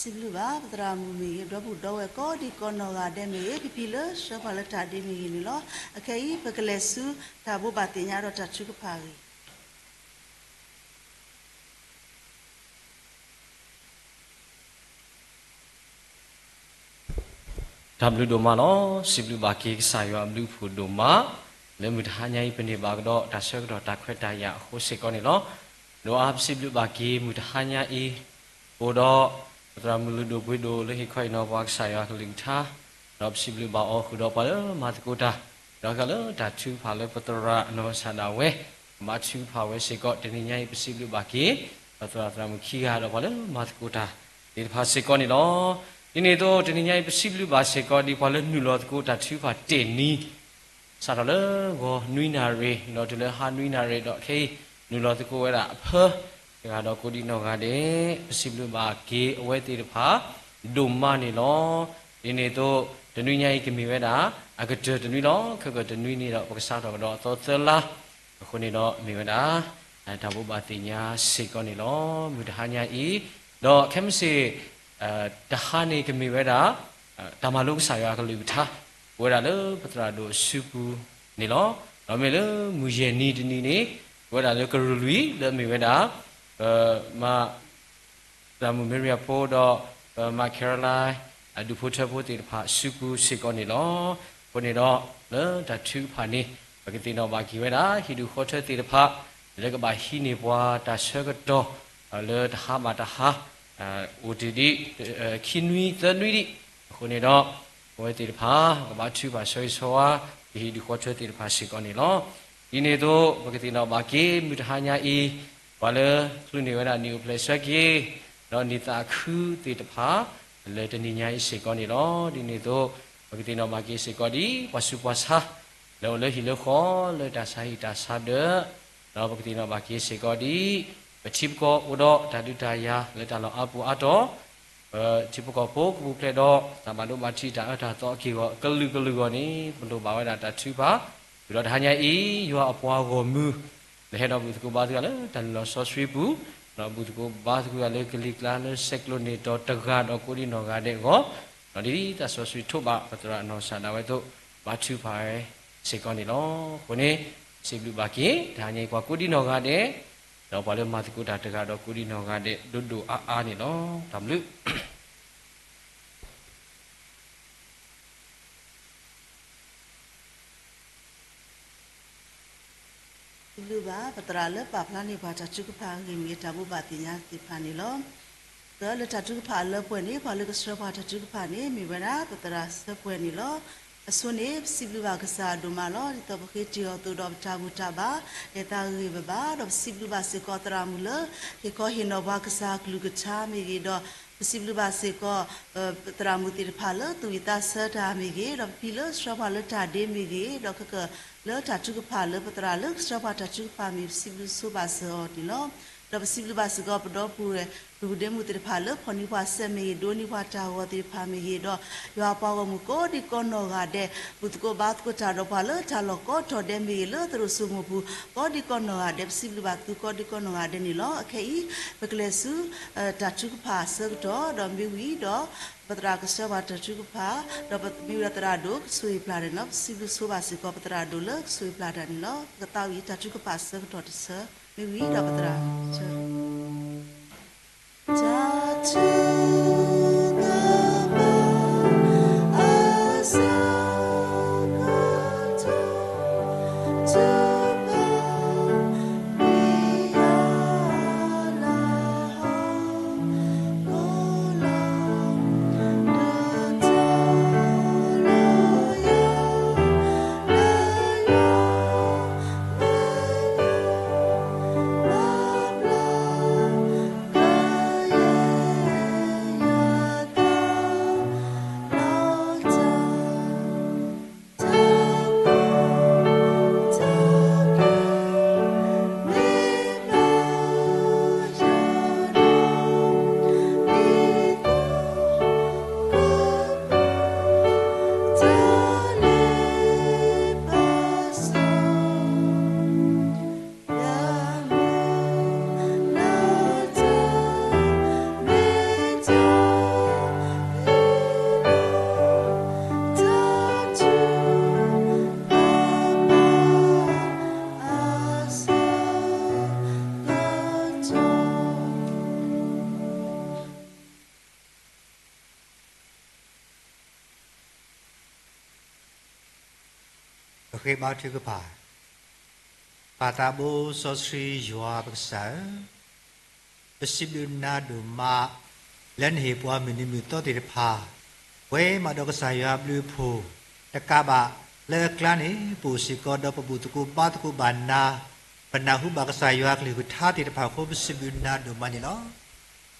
စံးဘျုးဘၣ် ပသရၣ်မုၣ်မ့ၢ်ဂ့ၤ ဒီပုၢ်ဒီဝဲၢ်ကိးဒံးကိးနီၢ်ဂၤဒဲးမ့ၢ်ဂ့ၤ ဖံဖံလၢဆှၢပှၤလၢတၢ်ဒ့မ့ၢ်ဂ့ၤန့ၣ်လီၤ. အခဲအံၤ ပကလဲၤဆူတၢ်ဘိးဘၣ်သ့ၣ်ညါဒီးတၢ်ထုကဖၣ်အဂ့ၢ် တၢ်ဘျုးဒိၣ်မးလီၤ. စံးဘျုးဘၣ်က့ၤကစၢ်ယွၤအဘျုးအဖှိၣ်ဒိၣ်မး လၢမုၢ်တဟါညါအံၤ ပန့ၢ်ဘၣ်ကဒီးတၢ်ဆၢကတီၢ်တၢ်ခွဲးတၢ်ယာ်အဃိစ့ၢ်ကီးန့ၣ်လီၤ. ဒိၣ်အါပစံးဘျုးဘၣ်က့ၤမုၢ်တဟါညါအံၤ အိၣ်ဒီး ပသရၣ်မုၣ်လုၢ်ဒိၣ်ပှ့ၤဒိၣ်လၢဟ့ၣ်ခီဟ့ၣ်နီၤပှၤကစၢ်ယွၤအကလုၢ်ကထါ ဒီးပစံးဘျုးဘၣ်အီၤဃုာ်ဒီးပှၤလၢမၤသကိးတၢ် ဒီးခဲလၢာ်တၢ်ထုကဖၣ်လၢပသရၣ်အနီၢ်ကစၢ်ဒၣ်ဝဲ ကဘါထုကဖၣ်ဝဲစ့ၢ်ကီး တနံၤညါအံၤပစံးဘျုးဘၣ်က့ၤ ပသရၣ်သရၣ်မုၣ်ခံဂၤဒီးပှၤလၢမၤသကိးတၢ်သ့ၣ်တဖၣ်စ့ၢ်ကီးန့ၣ်လီၤ. ဒ်န့ၣ်အသိး တနံၤညါအံၤ ပစံးဘျုးဘၣ်စ့ၢ်ကီးဒ်ပှၤလၢနုာ်လီၤသကိးတၢ်ထုကဖၣ်တ့ၢ်နံၤ စးထီၣ်လၢဂီၤနွံနၣ်ရံၣ် ဒီးတုၤလၢဟါနွံနၣ်ရံၣ် ဒီးခဲအံၤ နုာ်လီၤသကိးဝဲဒၣ်အဖၢ တဂၤဒီးကိးဒံးနီၢ်ဂၤဒဲး ပစံးဘျုးဘၣ်က့ၤအဝဲသ့ၣ်တဖၣ် ဒိၣ်မးန့ၣ်လီၤ. ဒ်န့ၣ်အသိး တနွံညါအံၤကမ့ၢ်ဝဲဒၣ် အကတၢၢ်တနွံလီၤ. ခဲကတနွံန့ၣ်ဒီး ပကစးထီၣ်ကဒီးအသီသၢလါ အဃိန့ၣ်ဒီးမ့ၢ်ဝဲဒၣ် တၢ်ဘိးဘၣ်သ့ၣ်ညါစ့ၢ်ကီးန့ၣ်လီၤ. မုၢ်တဟါညါအံၤ ဒီးခဲမုၢ်ဆ့ၣ် တဟါန့ၣ်ကမ့ၢ်ဝဲဒၣ် တၢ်မၤလိကစၢ်ယွၤအကလုၢ်ကထါ ပဝဲဒၣ်လၢပသရၣ်ဒိၣ်အစုပူၤန့ၣ်လီၤ. ဒီးမ့ၢ်လၢမုၢ်ယဲၢ်နံၤတနံၤန့ၣ် ပဝဲဒၣ်လၢကရူၢ်လွံၢ်လၢအမ့ၢ်ဝဲဒၣ် ပမ သရၣ်မုၣ်မ့ရံယၤဖိဒီး ပမ Caroline အဒူၣ်ဖိထၢဖိသ့ၣ်တဖၣ်စုပူၤစ့ၢ်ကီးန့ၣ်လီၤ. အဃိန့ၣ်ဒီး လၢတၢ်ထုကဖၣ်န့ၣ် ပကသ့ၣ်နီၣ်ဘၣ်က့ၤဝဲဒၣ် ဟံၣ်ဒူၣ်ဃီထၢသ့ၣ်တဖၣ် လၢကဘၣ်ဟံးန့ၢ်ပှၤတၢ်ဆၢကတီၢ် လၢတဟါဘၣ်တဟါ အိၣ်တ့ၢ်ဒံး ခံနွံသၢနွံဒံး အဃိန့ၣ်ဒီး အဝဲသ့ၣ်တဖၣ် ကဘါထုကဖၣ်ဆီဟံၣ်ဆီဝါ ကဟံၣ်ဒူၣ်ဃီထၢသ့ၣ်တဖၣ်စ့ၢ်ကီးန့ၣ်လီၤ. ဒ်န့ၣ်အသိး ပကသ့ၣ်နီၣ်ဘၣ်က့ၤ မုၢ်တဟါညါအံၤ ပှၤလၢချုးန့ၢ်ဝဲဒၣ်နံၣ်အိၣ်ဖျဲၣ်ဆၢက့ၤ ဒီးနံၣ်သးခုသ့ၣ်တဖၣ် လၢတနံၤညါအံၤစ့ၢ်ကီးန့ၣ်လီၤ. ဒ်န့ၣ်အသိး ပကသ့ၣ်နီၣ်ဘၣ်က့ၤစ့ၢ်ကီးဒ် ပှၤဆူးပှၤဆါ လၢအိၣ်လၢဟံၣ်လၢဃီ လၢတၢ်ဆါဟံၣ်တၢ်ဆါဒၢး ဒီးပကသ့ၣ်နီၣ်ဘၣ်က့ၤစ့ၢ်ကီးဒ် ပထံပကီၢ်အိၣ်ဒီးတၢ်ဒုးတၢ်ယၤလၢတၢ်လီၢ်အါပူၤအါတီၤ ပထံဖိကီၢ်ဖိကပူၤဖျဲးဒီး တၢ်ဘၣ်ဒိဘၣ်ထံးတၢ်အၢတၢ်သီအက့ၢ်အဂီၤ ကလုာ်ကလုာ်အဂီၢ်န့ၣ် ပလိၣ်ဘၣ်ဝဲဒၣ်တၢ်ထုကဖၣ် ဃုာ်ဒီးတဟါညါအံၤ ယွၤအပှၤဂီၢ်မုၢ် လၢဟဲဒီးဘူၣ်သကိးဘါသကိးလၢတၢ်လုၢ်လီၢ်စီဆှံပူၤ ဒီးဘူၣ်သကိးဘါသကိးလၢကလံၤကျါလၢဆဲးကျိးန့ၢ်တီၤတဂၤဒီးကိးဒံးနီၢ်ဂၤဒဲးအဂီၢ် ဒီးဒ်တၢ်စီဆှံထိးဘၣ်ပသရၣ်နီၢ်ကစၢ်ဒၣ်ဝဲအသိး ဘါထုကဖၣ်ဝဲစ့ၢ်ကီးန့ၣ်လီၤ. အဃိန့ၣ် စံးဘျုးဘၣ်က့ၤ တဟါညါအံၤပှၤကိးဒံးနီၢ်ဂၤဒဲး ဒီးပှၤလၢမၤသကိးတၢ်တဂၤဒီးကိးဒံးနီၢ်ဂၤဒဲး ဒိၣ်ဒိၣ်အါအါန့ၣ်လီၤ. တၢ်ဘျုး စံးဘျုးဘၣ် ပသရၣ်လၢပာ်ဖျါန့ၢ်ပှၤတၢ်ထုကဖၣ်အဂ့ၢ်မ့ၢ်ဂ့ၤ တၢ်ဘိးဘၣ်သ့ၣ်ညါသ့ၣ်တဖၣ်န့ၣ်လီၤ. ဒီးလၢတၢ်ထုကဖၣ်အလၢပှဲၤန့ၣ် ပှၤလၢကဆှၢပှၤတၢ်ထုကဖၣ်န့ၣ် မ့ၢ်ဝဲဒၣ် ပသရၣ်စၢပှဲၤန့ၣ်လီၤ. အဆိန့ၣ် ပစံးဘျုးဘၣ်ကစၢ်အဒိၣ်မးလီၤ. ဒ်သိးပဃ့တ့ၢ်အီၤအသိးဒီးပတၢ်ဘူၣ်တၢ်ဘါ လဲၤသးဂ့ၤဂ့ၤဘၣ်ဘၣ် ဒီးပစံးဘျုးဘၣ်စ့ၢ်ကီးသရၣ်မုၣ်လၢ ဟ့ၣ်ခီဟ့ၣ်နီၤပှၤကစၢ်အကလုၢ်ကထါမ့ၢ်ဂ့ၤဒီး ပစံးဘျုးဘၣ်စ့ၢ်ကီး သရၣ်မုၣ်သ့ၣ်တဖၣ်လၢသူၣ်ဝံၣ်သးဆၢတၢ်မ့ၢ်ဂ့ၤ ဒီးပဖံလၢဆှၢပှၤလၢတၢ်ဒ့မ့ၢ်ဂ့ၤ ဒီးခဲကၢၢ်လၢတၢ်ထုကဖၣ်လၢပသရၣ်လၢကဆှၢပှၤတၢ်ထုကဖၣ်မ့ၢ် ပစံးဘျုးဆိဘၣ်စၢၤအီၤန့ၣ်လီၤ. ဒီးပစံးဘျုးဘၣ်စ့ၢ်ကီးပဒီပုၢ်ဝဲၢ် ဒူၣ်ဒ့မုၣ်သ့ၣ်တဖၣ်လၢဖီၣ်န့ၢ်ပှၤစဲးမ့ၢ်ဂ့ၤ ဒိးန့ၢ်ပှၤတၢ်ဂီၤသ့ၣ်တဖၣ်မ့ၢ်ဂ့ၤဒီး ယွၤအပှၤဂီၢ်မုၢ်ကိးဒံးကိးနီၢ်ဂၤဒဲး ဘူၣ်သကိးဘါသကိးတၢ်ဒီးပှၤလၢတၢ်လီၢ်ကိးတီၤဒဲးမ့ၢ်ဂ့ၤ လၢသရိာ်စိမိၢ်ပူၤ ကိးဒံးကိးနီၢ်ဂၤဒဲး ပစံးဘျုးဘၣ်သုကိးဒံးကိးနီၢ်ဂၤဒဲးန့ၣ်လီၤ. အခဲအံၤ ပကလဲၤဆူ တၢ်ထုကဖၣ်အဆၢကတီၢ် ဒီးမ့ၢ်ဝံၤဒီး ပသရၣ်ကဆှၢပှၤတၢ်ထုကဖၣ် ဒီးမ့ၢ်ဝံၤဒီးသရၣ်ဒိၣ်ကဆိၣ်ဂ့ၤပျၢ်န့ၣ်လီၤ. ပစံးဘျုးဆိဘၣ်စ့ၢ်ကီး ပသရၣ်ဒိၣ်လၢကဆိၣ်ဂ့ၤပျၢ်တၢ်န့ၣ်လီၤ. ပကသးဝံၣ်တၢ်ထုကဖၣ်အဆၢကတီၢ်တဆၢ မ့ၢ်ဝံၤဒီးပသရၣ်ဆၢ ပဃ့ဘါထုကဖၣ်. ပၢ်သးဘိစီဆှံယွၤပကစၢ်ဧၢ, ပစံးဘျုးနၤဒိၣ်မး လၢနဟ့ၣ်ပှၤမုၢ်နံၤမုၢ်သီသ့ၣ်တဖၣ်, ပှဲၤမးဒီးကစၢ်ယွၤအဘျုးအဖှိၣ်, တကးဘၣ်လၢအကျါန့ၣ် ပအိၣ်စ့ၢ်ကီးဒီးပဘူၣ်သကိးဘါသကိးဘၣ်နၤ, ပနၢ်ဟူဘၣ်ကစၢ်ယွၤအကလုၢ်ကထါသ့ၣ်တဖၣ်အဃိ ပစံးဘျုးနၤဒိၣ်မးန့ၣ်လီၤ.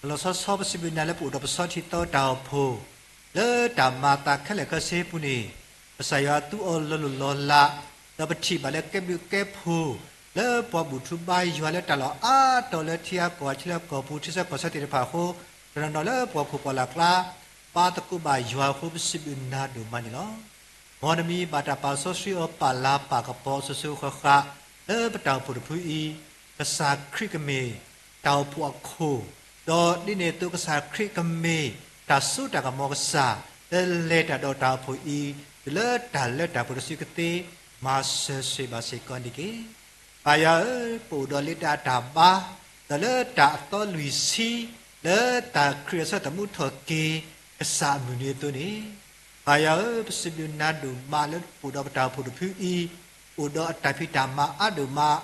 လီၤဆီဆီပစံးဘျုးနၤလၢပအိၣ်ဒီးပဆီထံသီတၢ်အိၣ်ဖှိၣ် လၢတၢ်မၤအသးခဲလၢာ်ခဲဆ့အပူၤန့ၣ်, ကစၢ်ယွၤသူအီၤလီၤလိၢ်လီၤလး, ဒီးပထံၣ်ဘၣ်လၢကဲဘျုးကဲဖှိၣ် လၢပှၤဘူၣ်ထူဘါယွၤလၢတၢ်လီၢ်အါတီၤလၢထံဂၤကီၢ်ဂၤထံလီၢ်ကီၢ်ပူၤထံဆၢကီၢ်ဆၢသ့ၣ်တဖၣ်အဃိ, တနီၤနီၤလၢပှၤခိၣ်ပှၤလၢ်အကျါ ဘါသကိးဘၣ်ယွၤအဃိ ပစံးဘျုးနၤဒိၣ်မးန့ၣ်လီၤ. မ်နမံၤဘၣ်တၢ်ပာ်စီဆှံအီၤပာ်လၤပာ်ကပီၤအစိၤစိၤဃၣ်ဃၣ် လၢပတၢ်အိၣ်ဖှိၣ်တဖုအံၤ, ကစၢ်ခရံာ်ကမ့ၢ်တၢ်အိၣ်ဖှိၣ်အခိၣ်, ဒီးဒ်န့ၣ်အသိးကစၢ်ခရံာ်ကမ့ၢ်တၢ်စိတၢ်ကမီၤကစၢ် လၢလဲၤတၢ်ဒီးတၢ်အိၣ်ဖှိၣ်အံၤ တုၤလၢတၢ်လၢတၢ်ပှဲၤတစုကသ့, မၤစၢၤဆိၣ်ဂ့ၤဘၣ်စ့ၢ်ကီးန့ၣ်တက့ၢ်. ပၢ်ယွၤဧၢ, ပအိၣ်ဒီးလ့တၢ်အတၢ်ဘါ, ဒီးလၢတၢ်အသီလွံၢ်ဆံ လၢတၢ်ခရံာ်အဆၢထၢၣ်သမူထီၣ်က့ၤ ကစၢ်အမုၢ်နံၤအသိးန့ၣ်, ပၢ်ယွၤဧၢ, ပစံးဘျုးနၤဒိၣ်မးလၢပအိၣ်ဒီးပတၢ်အိၣ်ဖှိၣ်တဖုအံၤ, အိၣ်ဒီးအတၢ်ဖံးတၢ်မၤအါဒိၣ်မး,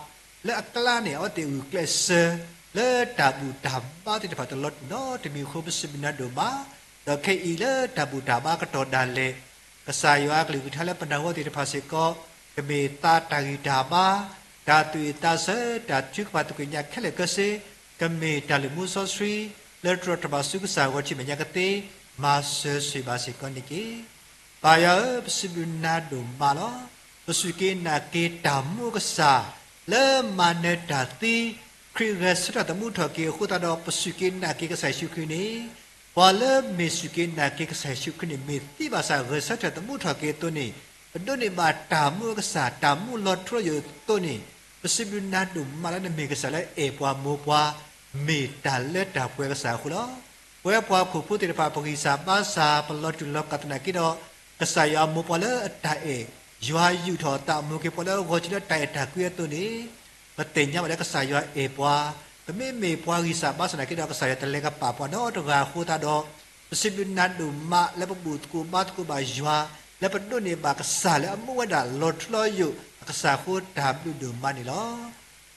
လၢအကျါန့ၣ် အဝဲသ့ၣ်ဂုာ်ကျဲးစၢး လၢတၢ်ဘူၣ်တၢ်ဘါသ့ၣ်တဖၣ်တလီၤတူာ်နီတမံၤအဃိ ပစံးဘျုးနၤဒိၣ်မး, ဒီးခဲအံၤလၢတၢ်ဘူၣ်တၢ်ဘါကတီၢ်ဒၣ်လဲာ် ကစၢ်ယွၤအကလုၢ်ကထါလၢပနၢ်ဟူသ့ၣ်တဖၣ်စ့ၢ်ကီး, ကမ့ၢ်သးတၢ်ဂံၢ်တၢ်ဘါ, တၢ်သူၣ်အုးသးဆၢ, တၢ်ထုကဖၣ်သ့ၣ်ညါခဲလၢာ်ခဲဆ့, ကမ့ၢ်တၢ်လုၢ်မူစီဆှံ လၢတြီထီၣ်ဘၣ်ဆူကစၢ်ဂီၤထံးမဲာ်ညါကသ့, မၤစၢၤဆိၣ်ဂ့ၤဘၣ်စ့ၢ်ကီးန့ၣ်တက့ၢ်. ပၢ်ယွၤဧၢ, ပစံးဘျုးနၤဒိၣ်မးလီၤ. ပစူၢ်က့ၤနာ်က့ၤတၢ်မူအကစၢ် လၢမၤနၢၤတၢ်သံ, ခရံာ်ဂဲၤဆၢထၢၣ်သမူထီၣ်က့ၤအဃိသတးဒီး ပစူၢ်က့ၤနာ်က့ၤကစၢ်ယ့ၣ်ၡူးခရံာ်န့ၣ်, ပှၤလၢမ့ၢ်စူၢ်က့ၤနာ်က့ၤကစၢ်ယ့ၣ်ၡူးခရံာ်န့ၣ် မ့ၢ်သံဘၣ်ဆၣ်ဂဲၤဆၢထၢၣ်သမူထီၣ်က့ၤအသိးန့ၣ်, ပဒိးန့ၢ်ဘၣ်တၢ်မူအကစၢ် တၢ်မူလီၤထူလီၤယိာ်အသိးန့ၣ်, ပစံးဘျုးနၤဒိၣ်မးလၢနမ့ၢ်ကစၢ်လၢအဲၣ်ပှၤမိၢ်ပှၤ, မ့ၢ်တၢ်လၢတၢ်ပှဲၤကစၢ်အဃိလီၤ. ပဝဲပှၤဟီၣ်ခိၣ်ဖိသ့ၣ်တဖၣ် ပဂံၢ်စၢ်ဘါစၢ် ပလီၤတူာ်လီၤကာ်သနာ်က့ဒီး, ကစၢ်ယွၤအမိၢ်ပှၤလၢအတၢ်အဲၣ်, ယွၤယူာ်ထီၣ်အသးအမူက့ၤပှၤလၢအဂီၢ်ထံးလၢတၢ်အဲၣ်တၢ်ကွံအသိးန့ၣ်, ပသ့ၣ်ညါဘၣ်လၢကစၢ်ယွၤအဲၣ်ပှၤ, ပမ့မ့ၢ်ပှၤဂံၢ်စၢ်ဘါစၢ်သနာ်က့ဒီး ကစၢ်ယွၤတလဲၤကပာ်ပှၤနီတဂၤအဃိသတးဒီး, ပစံးဘျုးနၤဒိၣ်မးလၢပဘူၣ်သကိးဘါသကိးဘၣ်ယွၤ, လၢပဒိးန့ၢ်ဘၣ်ကစၢ်လၢအမူဝဲဒၣ်လီၤထူလီၤယိာ်အကစၢ်အဃိ တၢ်ဘျုးဒိၣ်မးန့ၣ်လီၤ.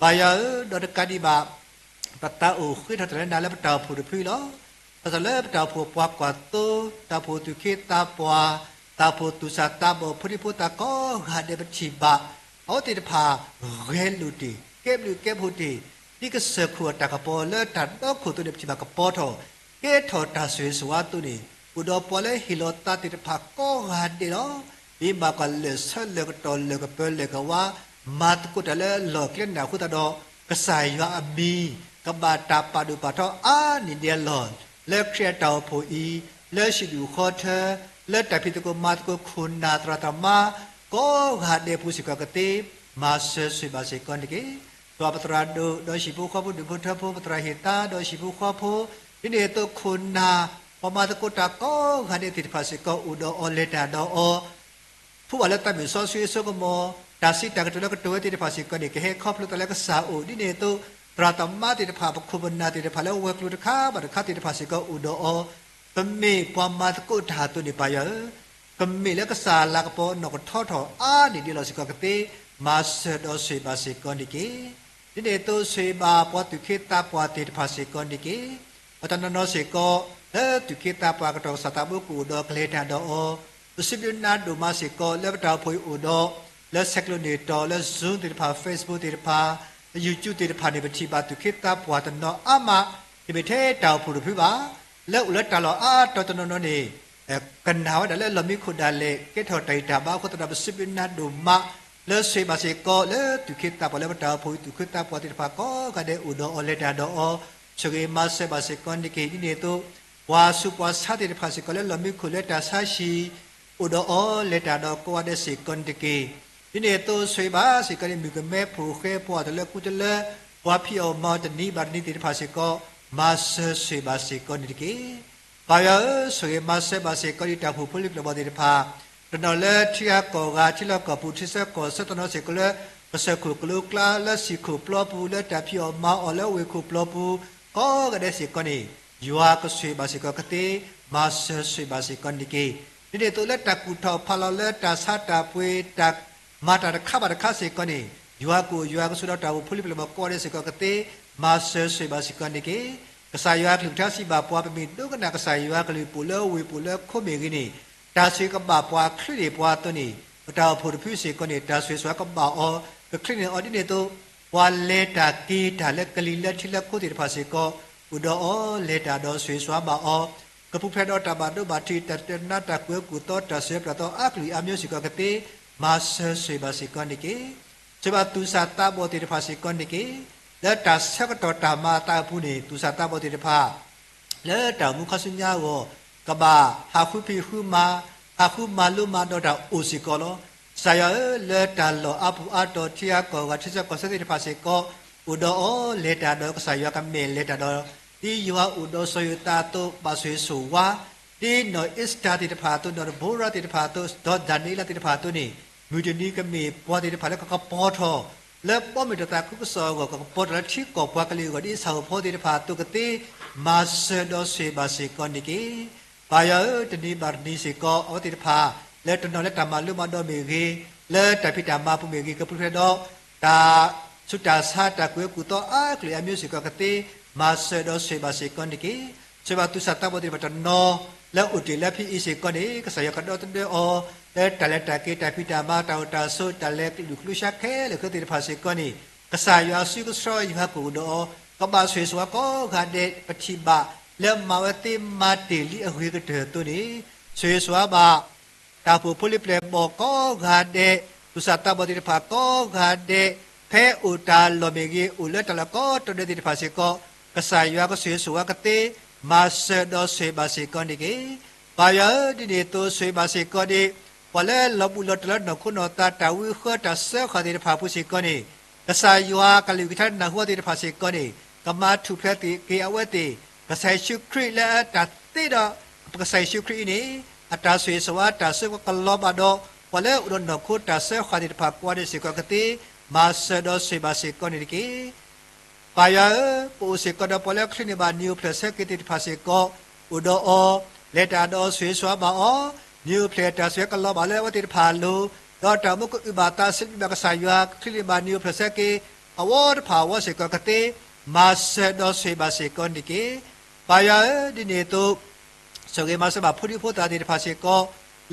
ပၢ်ယွၤဧၢ, ဒီးတကးဒံးဘၣ် ပသးအိၣ်ဃ့ထီၣ်တၢ်လၢနၤလၢပတၢ်အိၣ်ဖှိၣ်တဖုအံၤလီၤ. ဘၣ်ဆၣ်လၢပတၢ်အိၣ်ဖှိၣ်ပှၤကွၢ်သိ, တၢ်အိၣ်ဖှိၣ်သူၣ်က့သးပှၢ်, တၢ်အိၣ်ဖှိၣ်သူၣ်စၢ်သးဘီၣ် ဖိဒံဖိသၣ်ကိးဂၤဒဲးပထံၣ်ဘၣ်, အဝဲသ့ၣ်တဖၣ်ဂဲၤလိာ်တ့ၢ်, ကဲဘျုးကဲဖှိၣ်တ့ၢ်, ဒ်ကစၢၢ်ခိၣ်အတၢ်ကပီၤလၢတၢ်ဒီခိၣ်အသိးန့ၣ် ပထံၣ်ဘၣ်ကပီၤထီၣ်, ကဲထီၣ်တၢ်ဆိၣ်ဂ့ၤဆိၣ်ဝါအသိးန့ၣ်, အိၣ်ဒီးပှၤလၢဟ့ၣ်လီၤသးသ့ၣ်တဖၣ်ကိးဂၤဒဲးလီၤ. ဒ်ဘၣ်ကွၢ်လၢာ်ဆၢလၢာ်ကတီၢ်လၢာ်ကပၢၤလၢာ်ကဝါ, မၤသကိးတၢ်လၢအလီၢ်အကျဲန့ၣ်အဃိသတးဒီး, ကစၢ်ယွၤအမံၤ ကဘၣ်တၢ်ပာ်ဒိၣ်ပာ်ထီအါနံၣ်ဒဲးအလီၢ်, လၢခရံာ်အတၢ်အိၣ်ဖှိၣ်အံၤ, လၢဟံၣ်ဒူၣ်ဃီထၢ, လၢတၢ်ဖံးသကိးမၤသကိးခိၣ်နၢ်သရၣ်သမါ ကိးဂၤဒဲးအပူၤစ့ၢ်ကီးကသ့, မၤစၢၤဆိၣ်ဂ့ၤဘၣ်စ့ၢ်ကီးန့ၣ်တက့ၢ်. ဒီးပသရၣ်ဒိၣ်ဒီးဟံၣ်ဖိဃီဖိဒူၣ်ဖိထၢဖိ ပသရၣ်ဟ့ၣ်သါဒီးဟံၣ်ဖိဃီဖိ, ဒ်န့ၣ်အသိးခိၣ်နၢ် ပှၤမၤသကိးတၢ်ကိးဂၤဒဲးသ့ၣ်တဖၣ်စ့ၢ်ကီး အိၣ်ဒီးအီၤလဲၤတၢ်ဒီးအီၤ ဖှူဘၣ်လၢတၢ်မုၢ်စီဆှံအစိကမီၤ, တၢ်စံးတၢ်ကတိၤလၢကတိၤဝဲသ့ၣ်တဖၣ်စ့ၢ်ကီးန့ၣ် ကဟဲခီဖျိသးလၢကစၢ်အအိၣ် ဒ်န့ၣ်အသိး သရၣ်သမါသ့ၣ်တဖၣ် ပခိၣ်ပနၢ်သ့ၣ်တဖၣ်လၢဝဲၤကျိၤတခါဘၣ်တခါသ့ၣ်တဖၣ်စ့ၢ်ကီးအိၣ်ဒီးအီၤ, ပမ့ၢ်ပှၤမၤသကိးတၢ်အသိးန့ၣ် ပၢ်ယွၤဧၢ, ကမ့ၢ်လၢကစၢ်လၤကပီၤအနီၢ်ကထီထီၣ်အါနံၣ်ဒဲးလီၤစ့ၢ်ကီးကသ့, မၤစၢၤဒီးဆိၣ်ဂ့ၤဘၣ်စ့ၢ်ကီးန့ၣ်တက့ၢ်. ဒ်န့ၣ်အသိးဆိၣ်ဂ့ၤဘၣ်ပှၤသူၣ်က့သးပှၢ်သ့ၣ်တဖၣ်စ့ၢ်ကီးန့ၣ်တက့ၢ်. ပတနီၤနီၤစ့ၢ်ကီး လၢသူၣ်က့သးပှၢ်ကတီၢ်ကစၢ်သးဘိကအိၣ်ဒီးကလဲၤတၢ်ဒီးအီၤ, ပစံးဘျုးနၤဒိၣ်မးစ့ၢ်ကီး လၢပတၢ်အိၣ်ဖှိၣ်အံၤအိၣ်ဒီး လၢဆဲးကျိးန့ၢ်တီၤ လၢ Zoom သ့ၣ်တဖၣ် Facebook သ့ၣ်တဖၣ် YouTube သ့ၣ်တဖၣ်န့ၣ် ပထံၣ်ဘၣ်သူၣ်က့သးပှၢ်တနီၤအါမး, တမ့ၢ်ထဲတၢ်အိၣ်ဖှိၣ်တဖုဘၣ်, လၢအိၣ်လၢတၢ်လီၢ်အါတီၤတနီၤနီၤန့ၣ် ကနၣ်ဝဲဒၣ်လၢလီၢ်မံခိၣ်ဒၣ်လဲာ် ကဲထီၣ်တၢ်ဂံၢ်တၢ်ဘါအဃိသတးဒီး ပစံးဘျုးနၤဒိၣ်မး လၢဆိၣ်ဂ့ၤဘၣ်စ့ၢ်ကီး လၢသူၣ်က့သးပှၢ်လၢပတၢ်အိၣ်ဖှိၣ်အံၤ သူၣ်က့သးပှၢ်သ့ၣ်တဖၣ် ကိးဂၤဒဲးအိၣ်ဒီးအီၤလဲၤတၢ်ဒီးအီၤ, ဆိၣ်ဂ့ၤမၤစၢၤဘၣ်စ့ၢ်ကီးန့ၣ်တက့ၢ်. ဒ်န့ၣ်အသိး ပှၤဆူးပှၤဆါသ့ၣ်တဖၣ်စ့ၢ်ကီး လၢလီၢ်မံခိၣ်လၢတၢ်ဆါဟံၣ် အိၣ်ဒီးအီၤလဲၤတၢ်ဒီးအီၤကိးဂၤဒဲးစ့ၢ်ကီးန့ၣ်တက့ၢ်. ဒ်န့ၣ်အသိးဆိၣ်ဂ့ၤဘၣ်စ့ၢ်ကီးန့ၣ် မုၣ်ကမဲဖိဃဲ ပှၤအီၣ်တၢ်လၢကူတလၢ ပှၤဖံးအီၣ်မၤအီၣ်တနံၤဘၣ်တနံၤသ့ၣ်တဖၣ်စ့ၢ်ကီး မၤစၢၤဆိၣ်ဂ့ၤဘၣ်စ့ၢ်ကီးန့ၣ်တက့ၢ်. ပၢ်ယွၤဧၢ, ဆိၣ်ဂ့ၤမၤစၢၤဘၣ်စ့ၢ်ကီး ဒ်တၢ်အိၣ်ဖှိၣ်ဖိလံၤကျိာ်ဘီၣ်သ့ၣ်တဖၣ် တနီၤလၢထံဂၤကီၢ်ဂၤ ထံလီၢ်ကီၢ်ပူၤ ထံဆၢကီၢ်ဆၢ တနီၤစ့ၢ်ကီးလၢ ကစၢၢ်ခိၣ်ကလိကျါ လၢဟံၣ်ခိၣ်ပျီပူၤ လၢတၢ်ဖံးအီၣ်မၤအီၣ် လၢဝ့ၢ်ခိၣ်ပျီပူၤ ကိးဂၤဒဲးစ့ၢ်ကီးန့ၣ် ယွၤကဆိၣ်ဂ့ၤဘၣ်စ့ၢ်ကီးကသ့, မၤစၢၤဆိၣ်ဂ့ၤဘၣ်စ့ၢ်ကီးန့ၣ်တက့ၢ်. ဒ်န့ၣ်အသိးလၢတၢ်ကူၣ်ထီၣ်ဖးလီၤ လၢတၢ်ဆါတၢ်ပှ့ၤ တၢ် မၤတၢ်တခါဘၣ်တခါစ့ၢ်ကီးန့ၣ်, ယွၤကိၣ်ယွၤကဆိးဒီးတၢ်အိၣ်ဖှိၣ်ဖိလံၤပျဲၢ်ဘီၣ်ကိးဂၤဒဲးစ့ၢ်ကီးကသ့, မၤစၢၤဆိၣ်ဂ့ၤဘၣ်စ့ၢ်ကီးန့ၣ်တက့ၢ်. ကစၢ်ယွၤအကလုၢ်ကထါစံးဘၣ်ပှၤ ပမ့ၢ်ဒိကနၣ်ကစၢ်ယွၤအကလုၢ် ပအိၣ်လၢဝ့ၢ်ပအိၣ်လၢခိမ့ၢ်ဂ့ၤန့ၣ်, တၢ်ဆိၣ်ဂ့ၤကဘၣ်ပှၤ ချုးန့ၢ်ပှၤအသိးန့ၣ်, ပတၢ်အိၣ်ဖှိၣ်တဖုစ့ၢ်ကီးန့ၣ် တၢ်ဆိၣ်ဂ့ၤဆိၣ်ဝါကဘၣ်အီၤ, ကချုးန့ၢ်အီၤဒ်န့ၣ်အသိး, ပှၤလဲၤတၢ်က့ၤတၢ်လၢကလံၤလၢထံလၢခိသ့ၣ်တဖၣ်စ့ၢ်ကီး, အိၣ်ဒီးအီၤ လဲၤတၢ်ဒီးဆိၣ်ဂ့ၤဆိၣ်ဝါဘၣ်အီၤ, ကပူၤဖျဲးဒီးတၢ်ဘၣ်ဒိဘၣ်ထံး တၢ်တနါတၢ်ကွဲးကူၣ်သီ တၢ်စၢၤပျၢ်သီအါကလုာ်အါမံၤစ့ၢ်ကီးကသ့, မၤစၢၤဆိၣ်ဂ့ၤဘၣ်စ့ၢ်ကီးန့ၣ်တက့ၢ်. ဆိၣ်ဂ့ၤဘၣ်သူၣ်စၢ်သးဘီၣ်သ့ၣ်တဖၣ်စ့ၢ်ကီးန့ၣ်တက့ၢ်. လၢတၢ်ဆၢကတီၢ်တၢ်မၤအသးအပူၤန့ၣ် သူၣ်စၢ်သးဘီၣ်သ့ၣ်တဖၣ် လၢတၢ်အိၣ်မူခါဆူညါအဂီၢ်, ကဘၣ်ဟးဃုဖံးဃုမၤ, ဟးဃုမၤလိမၤဒိးတၢ်အိၣ်စ့ၢ်ကီးလီၤ. ကစၢ်ယွၤဧၢ, လၢတၢ်လီၢ်အါပူၤအါတီၤ ထံဂၤကီၢ်ဂၤ ထံဆၢကီၢ်ဆၢသ့ၣ်တဖၣ်စ့ၢ်ကီး, အိၣ်ဒီးအီၤ လဲၤတၢ်ဒီးကစၢ်ယွၤကမ့ၢ်လဲၤတၢ်ဒီး, ဒ်ယွၤအိၣ်ဒီးစီၤယိၤသးအသိး ဘၣ်ဆိၣ်ဂ့ၤဆိၣ်ဝါ, ဒ်နီၢ်အ့ၤစတၢၤသ့ၣ်တဖၣ်အသိး နီၢ်ဒဘိရၤသ့ၣ်တဖၣ်အသိး ဒီးဒၤနံးယ့လးသ့ၣ်တဖၣ်အသိးန့ၣ်, မုၢ်တနံၤကမ့ၢ်ပှၤသ့ၣ်တဖၣ်လၢကကပီၤထီၣ် လၢဘီမုၢ်တၢ်သးခုကစီၣ်အဂီၢ် ကကပီၤထီၣ်လၢထံကီၢ်ပှၤကလုာ်အဂီၢ် ဒ်ဆၣ်ဧိၤဖီသ့ၣ်တဖၣ်အသိးကသ့, မၤစၢၤဒီးဆိၣ်ဂ့ၤဘၣ်စ့ၢ်ကီးန့ၣ်တက့ၢ်. ပၢ်ယွၤဧၢ, တနံၤဘၣ်တနံၤစ့ၢ်ကီး အဝဲသ့ၣ်တဖၣ် လၢတနီၤလၢတၢ်မၤလိမၤဒိးမ့ၢ်ဂ့ၤ, လၢတၢ်ဖံးတၢ်မၤပူၤမ့ၢ်ဂ့ၤ, ကပူၤဖျဲးဒီး တၢ်ဆူးတၢ်ဆါ တၢ်ကွဲးကူၣ်သီအါကလုာ်အါမံၤစ့ၢ်ကီးကသ့, မၤစၢၤဒီးဆိၣ်ဂ့ၤဘၣ်စ့ၢ်ကီးန့ၣ်တက့ၢ်. ဆိၣ်ဂ့ၤဘၣ်သူၣ်စၢ်သးဘီၣ်သ့ၣ်တဖၣ်တနီၤ လၢအိၣ်တ့ၢ်လၢဖဲအံၤစ့ၢ်ကီးန့ၣ် ကစၢ်ယွၤကဒီသဒၢအီၤ လၢတၢ်လဲၤတၢ်က့ၤ တၢ်ဖံးတၢ်မၤ တၢ်အိၣ်တၢ်ဆိး တၢ်လဲၤကလုာ်ကလုာ်ဆါခဲလၢာ်ခဲဆ့သ့ၣ်တဖၣ်စ့ၢ်ကီးန့ၣ်, ကစၢ်ယွၤစုကဆှီယွၤကအိၣ်ဒီးအီၤ, ကဘၣ်ဆိၣ်ဂ့ၤဆိၣ်ဝါကိးဂၤဒဲး ပထံၣ်ဘၣ်လၢမၤဝဲသ့မၤတ့ၢ်လံအဂ့ၤကတၢၢ်အသိးန့ၣ်, ဆိၣ်ဂ့ၤဆိၣ်ဝါဘၣ် တၢ်အိၣ်ဖှိၣ်ဖိလံၤပျဲၢ်ဘီၣ်ကိးဂၤဒဲး, သူၣ်စၢ်သးဘီၣ်သ့ၣ်တဖၣ်ကိးဂၤဒဲး, ဖဲအိၣ်တၢ်လီၢ်မ့ၢ်ဂ့ၤ, အိၣ်လၢတၢ်လီၢ်ကိးတီၤဒဲးသ့ၣ်တဖၣ်စ့ၢ်ကီး, ကစၢ်ယွၤကဆိၣ်ဂ့ၤဆိၣ်ဝါကသ့, မၤစၢၤဒီးဆိၣ်ဂ့ၤဘၣ်စ့ၢ်ကီးန့ၣ်တက့ၢ်. ပၢ်ယွၤဧၢ, ဒ်န့ၣ်အသိး ဆိၣ်ဂ့ၤဘၣ်စ့ၢ်ကီးန့ၣ် ပှၤလၢလီၤဘူးလီၤတီၤလၢနီၢ်ခိနီၢ်သး တၢ်ဝံဃၢတၢ်စၢဃာ်သ့ၣ်တဖၣ်အပူၤစ့ၢ်ကီးန့ၣ်, ကစၢ်ယွၤကလုၢ်ကထါနၢ်ဟူအီၤသ့ၣ်တဖၣ်စ့ၢ်ကီးန့ၣ်, ကမၤထူၣ်ဖျဲးသ့ၣ်က့ၤအဝဲသ့ၣ်, ကစၢ်ယ့ၣ်ၡူးခရံာ်လၢတၢ်သ့ဒီး ကစၢ်ယ့ၣ်ၡူးခရံာ်အံၤန့ၣ်, အတၢ်ဆိၣ်ဂ့ၤဆိၣ်ဝါတၢ်စၢဃာ်ကလီၤဘၣ်ဒီး ပှၤလၢအိၣ်ဒီးနီၢ်ခိတၢ်စၢဃာ်သ့ၣ်တဖၣ်ကိးဂၤဒဲးစ့ၢ်ကီးကသ့, မၤစၢၤဒီးဆိၣ်ဂ့ၤဘၣ်စ့ၢ်ကီးန့ၣ်တက့ၢ်. ပၢ်ယွၤဧၢ, ပအိၣ်စ့ၢ်ကီးဒီးပှၤလၢချုးန့ၢ်ဘၣ်နံၤအိၣ်ဖျဲၣ်ဆၢက့ၤသ့ၣ်တဖၣ်စ့ၢ်ကီး, အိၣ်ဒီးအီၤ, လဲၤတၢ်ဒီးအီၤ ဆိၣ်ဂ့ၤဆိၣ်ဝါဘၣ်အီၤ, နံၤအိၣ်ဖျဲၣ်တၢ်စၢဃာ်ကလီၤဘၣ်လၢအဝဲသ့ၣ်တဖၣ်အလိၤ, ဒီးတၢ်အိၣ်မူကအုၣ်ဘၣ်သးစံးဘျုးဘၣ်ကစၢ်ယွၤ ချုးန့ၢ်ဘၣ်နံၤအိၣ်ဖျဲၣ်ဆၢက့ၤ အဝီတဖၣ်အဝီစ့ၢ်ကီးကသ့, မၤစၢၤဒီးဆိၣ်ဂ့ၤဘၣ်စ့ၢ်ကီးန့ၣ်တက့ၢ်. ပၢ်ယွၤဧၢ, ဒ်န့ၣ်အသိး ဆိၣ်ဂ့ၤမၤစၢၤဘၣ်ဖိဒံဖိသၣ်သ့ၣ်တဖၣ်စ့ၢ်ကီး,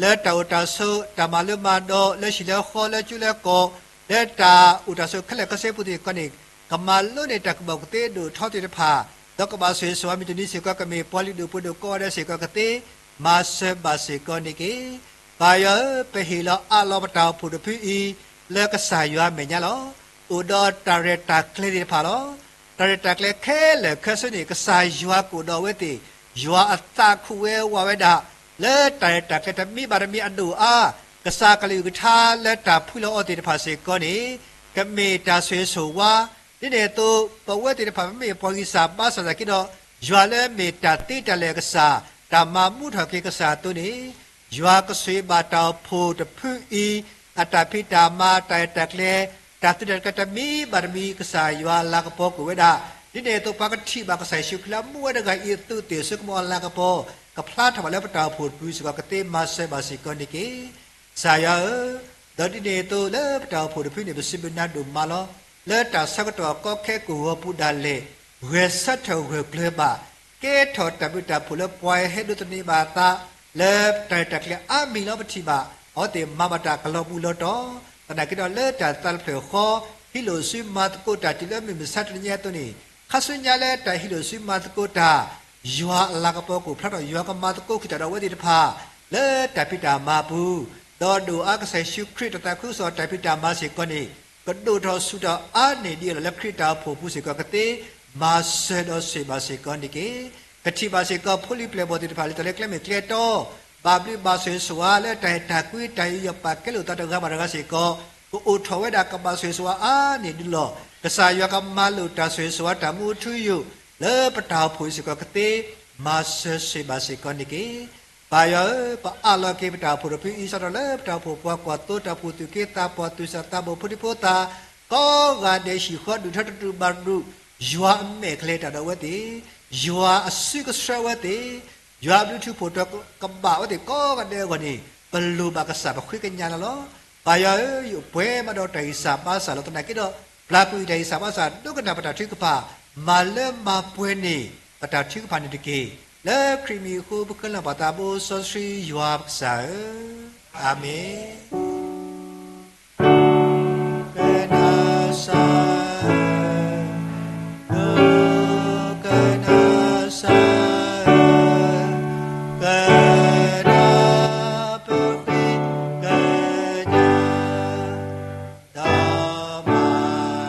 လၢတၢ်အိၣ်တၢ်ဆိး တၢ်မၤလၢမၤဒိး လၢဟံၣ်လၢဃီ လၢကၠိလၢကီၢ်, လၢတၢ်အိၣ်တၢ်ဆိးခဲလၢာ်ခဲဆ့ပူၤသ့ၣ်စ့ၢ်ကီးန့ၣ်, ကမၤလိန့ၢ်တၢ်ကူၣ်ဘၣ်ကူၣ်သ့ဒိၣ်ထီသ့ၣ်တဖၣ်, ဒီးကဘၣ်ဆိၣ်ဂ့ၤဆိၣ်ဝါ မုၢ်တနံၤစ့ၢ်ကီး ကမ့ၢ်ပှၤလုၢ်ဒိၣ်ပှ့ၤဒိၣ်ကိးဂၤဒဲးစ့ၢ်ကီးကသ့, မၤစၢၤဘၣ်စ့ၢ်ကီးန့ၣ်တက့ၢ်. ပၢ်ယွၤဧၢ, ပဟ့ၣ်လီၤအးလီၤပတၢ်အိၣ်ဖှိၣ်တဖုအံၤ လၢကစၢ်ယွၤအမဲာ်ညါလီၤ. အိၣ်ဒီးတၢ်ရဲၣ်တၢ်ကျဲၤသ့ၣ်တဖၣ်လီၤ. တၢ်ရဲၣ်တၢ်ကျဲၤခဲလၢာ်ခဲဆ့န့ၣ် ကစၢ်ယွၤကအိၣ်ဒီးအဝဲသ့ၣ်, ယွၤအသးခူၣ်ဝဲဝးဝဲဒၣ် လၢတၢ်ရဲၣ်တၢ်ကျဲၤတမံၤဘၣ်တမံၤအဒိၣ်အါ, ကစၢ်ကလုၢ်ကထါလၢတၢ်ဖှံလီၤအီၤသ့ၣ်တဖၣ်စ့ၢ်ကီးန့ၣ်, ကမ့ၢ်တၢ်ဆိၣ်ဂ့ၤဆိၣ်ဝါ, ဒ်န့ၣ်အသိး ပဝဲသ့ၣ်တဖၣ် ပမ့ၢ်ပှၤဂံၢ်စၢ်ဘါစၢ်သနာ်က့ဒီး, ယွၤလၢအမ့ၢ်တၢ်သ့တၢ်လဲၤအကစၢ်, တၢ်မၤမူထီၣ်က့ၤကစၢ်အသိးန့ၣ်, ယွၤကဆိၣ်ဂ့ၤဘၣ်တၢ်အိၣ်ဖှိၣ်တဖုအံၤ, အတၢ်ဖံးတၢ်မၤ တၢ်ရဲၣ်တၢ်ကျဲၤ, တၢ်သုးတၢ်ကျဲၤတမံၤဘၣ်တမံၤ ကစၢ်ယွၤအလၤကပီၤကအိၣ်ဝဲဒၣ်, ဒ်န့ၣ်အသိး ပှၤကထံၣ်ဘၣ်ကစၢ်ယ့ၣ်ၡူးခရံာ်လၢအမူဝဲတဂၤအံၤအသိးသ့ၣ် ဆိကမိၣ်အလၤကပီၤ, ကဖျါထီၣ်ဘၣ်လၢပတၢ်အိၣ်ဖှိၣ်တဖုစ့ၢ်ကီးကသ့, မၤစၢၤဘၣ်စ့ၢ်ကီးန့ၣ်တက့ၢ်. ကစၢ်ယွၤဧၢ, ဒီးဒ်န့ၣ်အသိးလၢပတၢ်အိၣ်ဖှိၣ်တဖုန့ၣ် ပစံးဘျုးနၤဒိၣ်မးလီၤ. လၢတၢ်ဆၢကတီၢ်ကီခဲကိၢ်ဂီၤပူၤဒၣ်လဲာ်, ဂဲၤဆၢထၢၣ်ဂၢၢ်ကျၢၤဘၣ်, ကဲထီၣ်တၢ်ဘျုးတၢ်ဖှိၣ်လၢပှၤဟဲဒိးသန့ၤဘၣ်အသး, လၢတၢ်ရဲၣ်တၢ်ကျဲၤအါမံၤလီၤ ပထံၣ်ဘၣ်, အဝဲသ့ၣ်မၤဘၣ်တၢ်ကလီၤပူၤလီၤတီၤ, သနာ်က့ဒီးလၢတၢ်သးတဖျၢၣ်ဃီ, ဟံးလိာ်စုမၤသကိးတၢ်တုၤလၢမုၢ်မဆါတနံၤညါအသိးန့ၣ်, ခါဆူညါလၢတၢ်ဟံးလိာ်စုမၤသကိးတၢ်, ယွၤအလၤကပီၤကအိၣ်ဖျါထီၣ် ယွၤကမၤသကိးဃုာ်တၢ်ဒီးအဝဲသ့ၣ်တဖၣ်, လၢတၢ်ဖံးတၢ်မၤပူၤ, ဒီးဒိၣ်အါကစၢ်ယ့ၣ်ၡူးခရံာ်တၢ်သးခုကစီၣ်တၢ်ဖံးတၢ်မၤစ့ၢ်ကီးန့ၣ်, ကဒိၣ်ထီၣ်ဆူၣ်ထီၣ်အါန့ၢ်ဒ်အံၤလီၤ လၢခရံာ်တၢ်အိၣ်ဖှိၣ်ပူၤစ့ၢ်ကီးကသ့, မၤစၢၤဒီးဆိၣ်ဂ့ၤဘၣ်စ့ၢ်ကီးန့ၣ်တက့ၢ်. ကထံၣ်ဘၣ်စ့ၢ်ကီးဖိလံၤပျဲၢ်ဘီၣ်သ့ၣ်တဖၣ် လၢတၢ်လၢကျဲမ့ၢ်ကျဲတီ, ဘၣ်ဘျုးဘၣ်ဆိၣ်ဂ့ၤဆိၣ်ဝါလၢတၢ်အဲၣ်တၢ်ကွံ တၢ်ယူးယီၣ်ပာ်ကဲလိာ်သးတဂၤဘၣ်တဂၤစ့ၢ်ကီး, ကအိၣ်ထီၣ်ဝဲဒၣ်ကဘၣ်ဆိၣ်ဂ့ၤဆိၣ်ဝါအါန့ၢ်ဒ်လီၤ. ကစၢ်ယွၤကမၤလိာ်တၢ်ဆိၣ်ဂ့ၤဆိၣ်ဝါတၢ်မူထူယိာ်, လၢပတၢ်အိၣ်ဖှိၣ်စ့ၢ်ကီးကသ့, မၤစၢၤဆိၣ်ဂ့ၤဘၣ်စ့ၢ်ကီးန့ၣ်တက့ၢ်. ပၢ်ယွၤဧၢ, ပအးလီၤက့ၤပတၢ်အိၣ်ဖှိၣ်တဖုအံၤ စးထီၣ်လၢပတၢ်အိၣ်ဖှိၣ်ပှၤကွၢ်သိ တၢ်အိၣ်ဖှိၣ်သူၣ်က့သးပှၢ် သူၣ်စၢ်သးဘီၣ် ဖိဒံဖိသၣ်, ကိးဂၤဒဲးဟံၣ်ဃီဒူၣ်ထီတဒူၣ်ဘၣ်ဒူၣ်, ယွၤအမဲာ်ကလဲၤတၢ်ဒီးအဝဲသ့ၣ်, ယွၤအစုကဆှၢအဝဲသ့ၣ်, ယွၤအဘျုးထူဖိးတီၤကဘၣ်အဝဲသ့ၣ်ကိးဂၤဒဲးအဂီၢ်န့ၣ်, ပလိၣ်ဘၣ်ကစၢ်ပဃ့ကညးလီၤလီၤ. ပၢ်ယွၤဧၢ, ယအိၣ်ပှဲၤဘၣ်ဒီးတၢ်ဂံၢ်စၢ်ဘါစၢ်လီၤ. သနာ်က့ဒီး, ပျၢ်ကွံာ်ယတၢ်ဂံၢ်စၢ်ဘါစၢ်, ဒိကနၣ်ပတၢ်ထုကဖၣ်, မၤလၢမၤပှဲၤန့ၢ်ပတၢ်ထုကဖၣ်န့ၣ်တက့ၢ်. လၢခရံာ်မံၤအဃိ ပဃ့လၢပှၤသးဘိစီဆှံယွၤပကစၢ်ဧၢ, အၤမ့ၣ်. ကနၣ်စၢ်, ကနၣ်စၢ်, ကနၢ်ပဃ့ကညး, ဒီးမၤနၢၤပသး, အၤမ့ၣ်.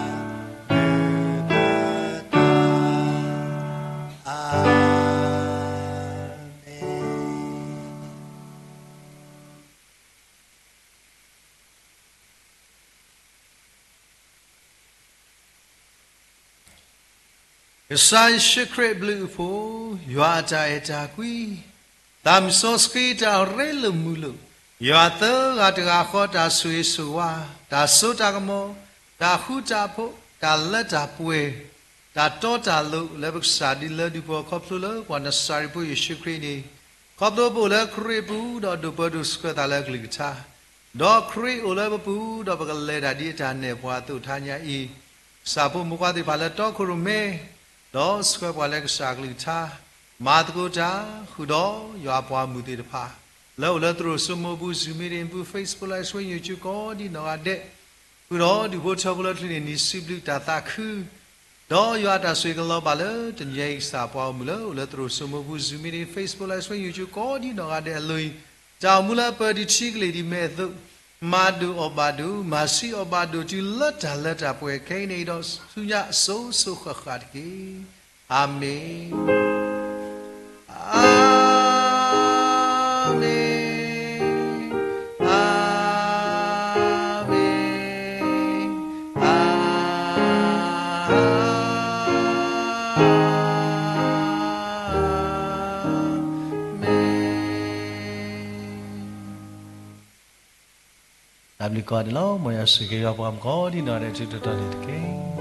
ကစၢ်ယ့ၣ်ၡူးခရံာ်အဘျုးအဖှိၣ်, ယွၤအတၢ်အဲၣ်တၢ်ကွံ, သးမုၢ်စီဆှံတၢ်ရ့လိာ်မုာ်လိာ်, ယွၤသၢဂၤတဂၤဃီတၢ်ဆိၣ်ဂ့ၤဆိၣ်ဝါ, တၢ်စိတၢ်ကမီၤ, တၢ်ဃူတၢ်ဖိး, တၢ်လၢတၢ်ပှဲၤ, တၢ်တီတၢ်လိၤလၢပကစၢ်ဒ်လၢဒုးပှၤ ခီဖျိလၢပှၤနစၤရ့းဖိယ့ၣ်ၡူးခရံာ်န့ၣ်, ခီဖျိပအိၣ်လၢခရံာ်အပူၤဒီးဒိၣ်ပၢဒိၣ်ဆှၢသးလၢအကလုၢ်ကထါ, ဒီးခရံာ်အိၣ်လၢပပူၤဒီးပကလဲၤတၢ်ဒ်အတၢ်နဲၣ်ပှၤအသိးထါညါအံၤ, ကစၢ်ဖိမုၣ်ဖိခွါသ့ၣ်တဖၣ်လၢတီခိၣ်ရိၣ်မဲ ဒီးဆှၢပှၤလၢကစၢ်အကလုၢ်ကထါ, မၤသကိးတၢ်ဃုာ်ဒီးယွၤအပှၤဂီၢ်မုၢ်သ့ၣ်တဖၣ်, လၢအိၣ်လၢသရိာ်စိမိပူၤ Zoom meeting ပူၤ Facebook Live Stream YouTube ကိးဒံနီၢ်ဂၤဒဲး, ဃုာ်ဒီးဒူၣ်ဖိထၢဖိလၢချ့န့ၣ် နံၤစံးဘျုးတၢ်သးခု ဒီးယွၤအတၢ်ဆိၣ်ဂ့ၤကလီၤဘၣ်လၢတနံၤအံၤ ကစၢ်ပှၤဂီၢ်မုၢ်လၢအိၣ်လၢသရိာ်စိမိပူၤ Zoom meeting Facebook Live Stream YouTube ကိးဒံနီၢ်ဂၤဒဲးအလိၤအံၤ, တၢ်အိၣ်မူလၢအပၢၤဒံးထံကလ့ၢ်ဒံးမဲအသိး, မၤဒိၣ်အီၣ်ဘၣ်ဒိၣ်, မၤဆံးအီၣ်ဘၣ်ဒိၣ် တုၤလၢတၢ်လၢတၢ်ပှဲၤခဲအံၤန့ၣ်ဒီး ဆူညါအစိၤစိၤဃၣ်ဃၣ်တက့ၢ်. အၤမ့ၣ်, အၤမ့ၣ်, အၤမ့ၣ်, အၤမ့ၣ်. တၢ်ဘျုးကိးဂၤဒဲးလီၤ. မ်ယွၤဆိၣ်ဂ့ၤယွၤပှၤမုၣ်ကိးဒံနီၢ်ဂၤဒဲး ထူးထူးတီၤတီၤန့ၣ်တက့ၢ်.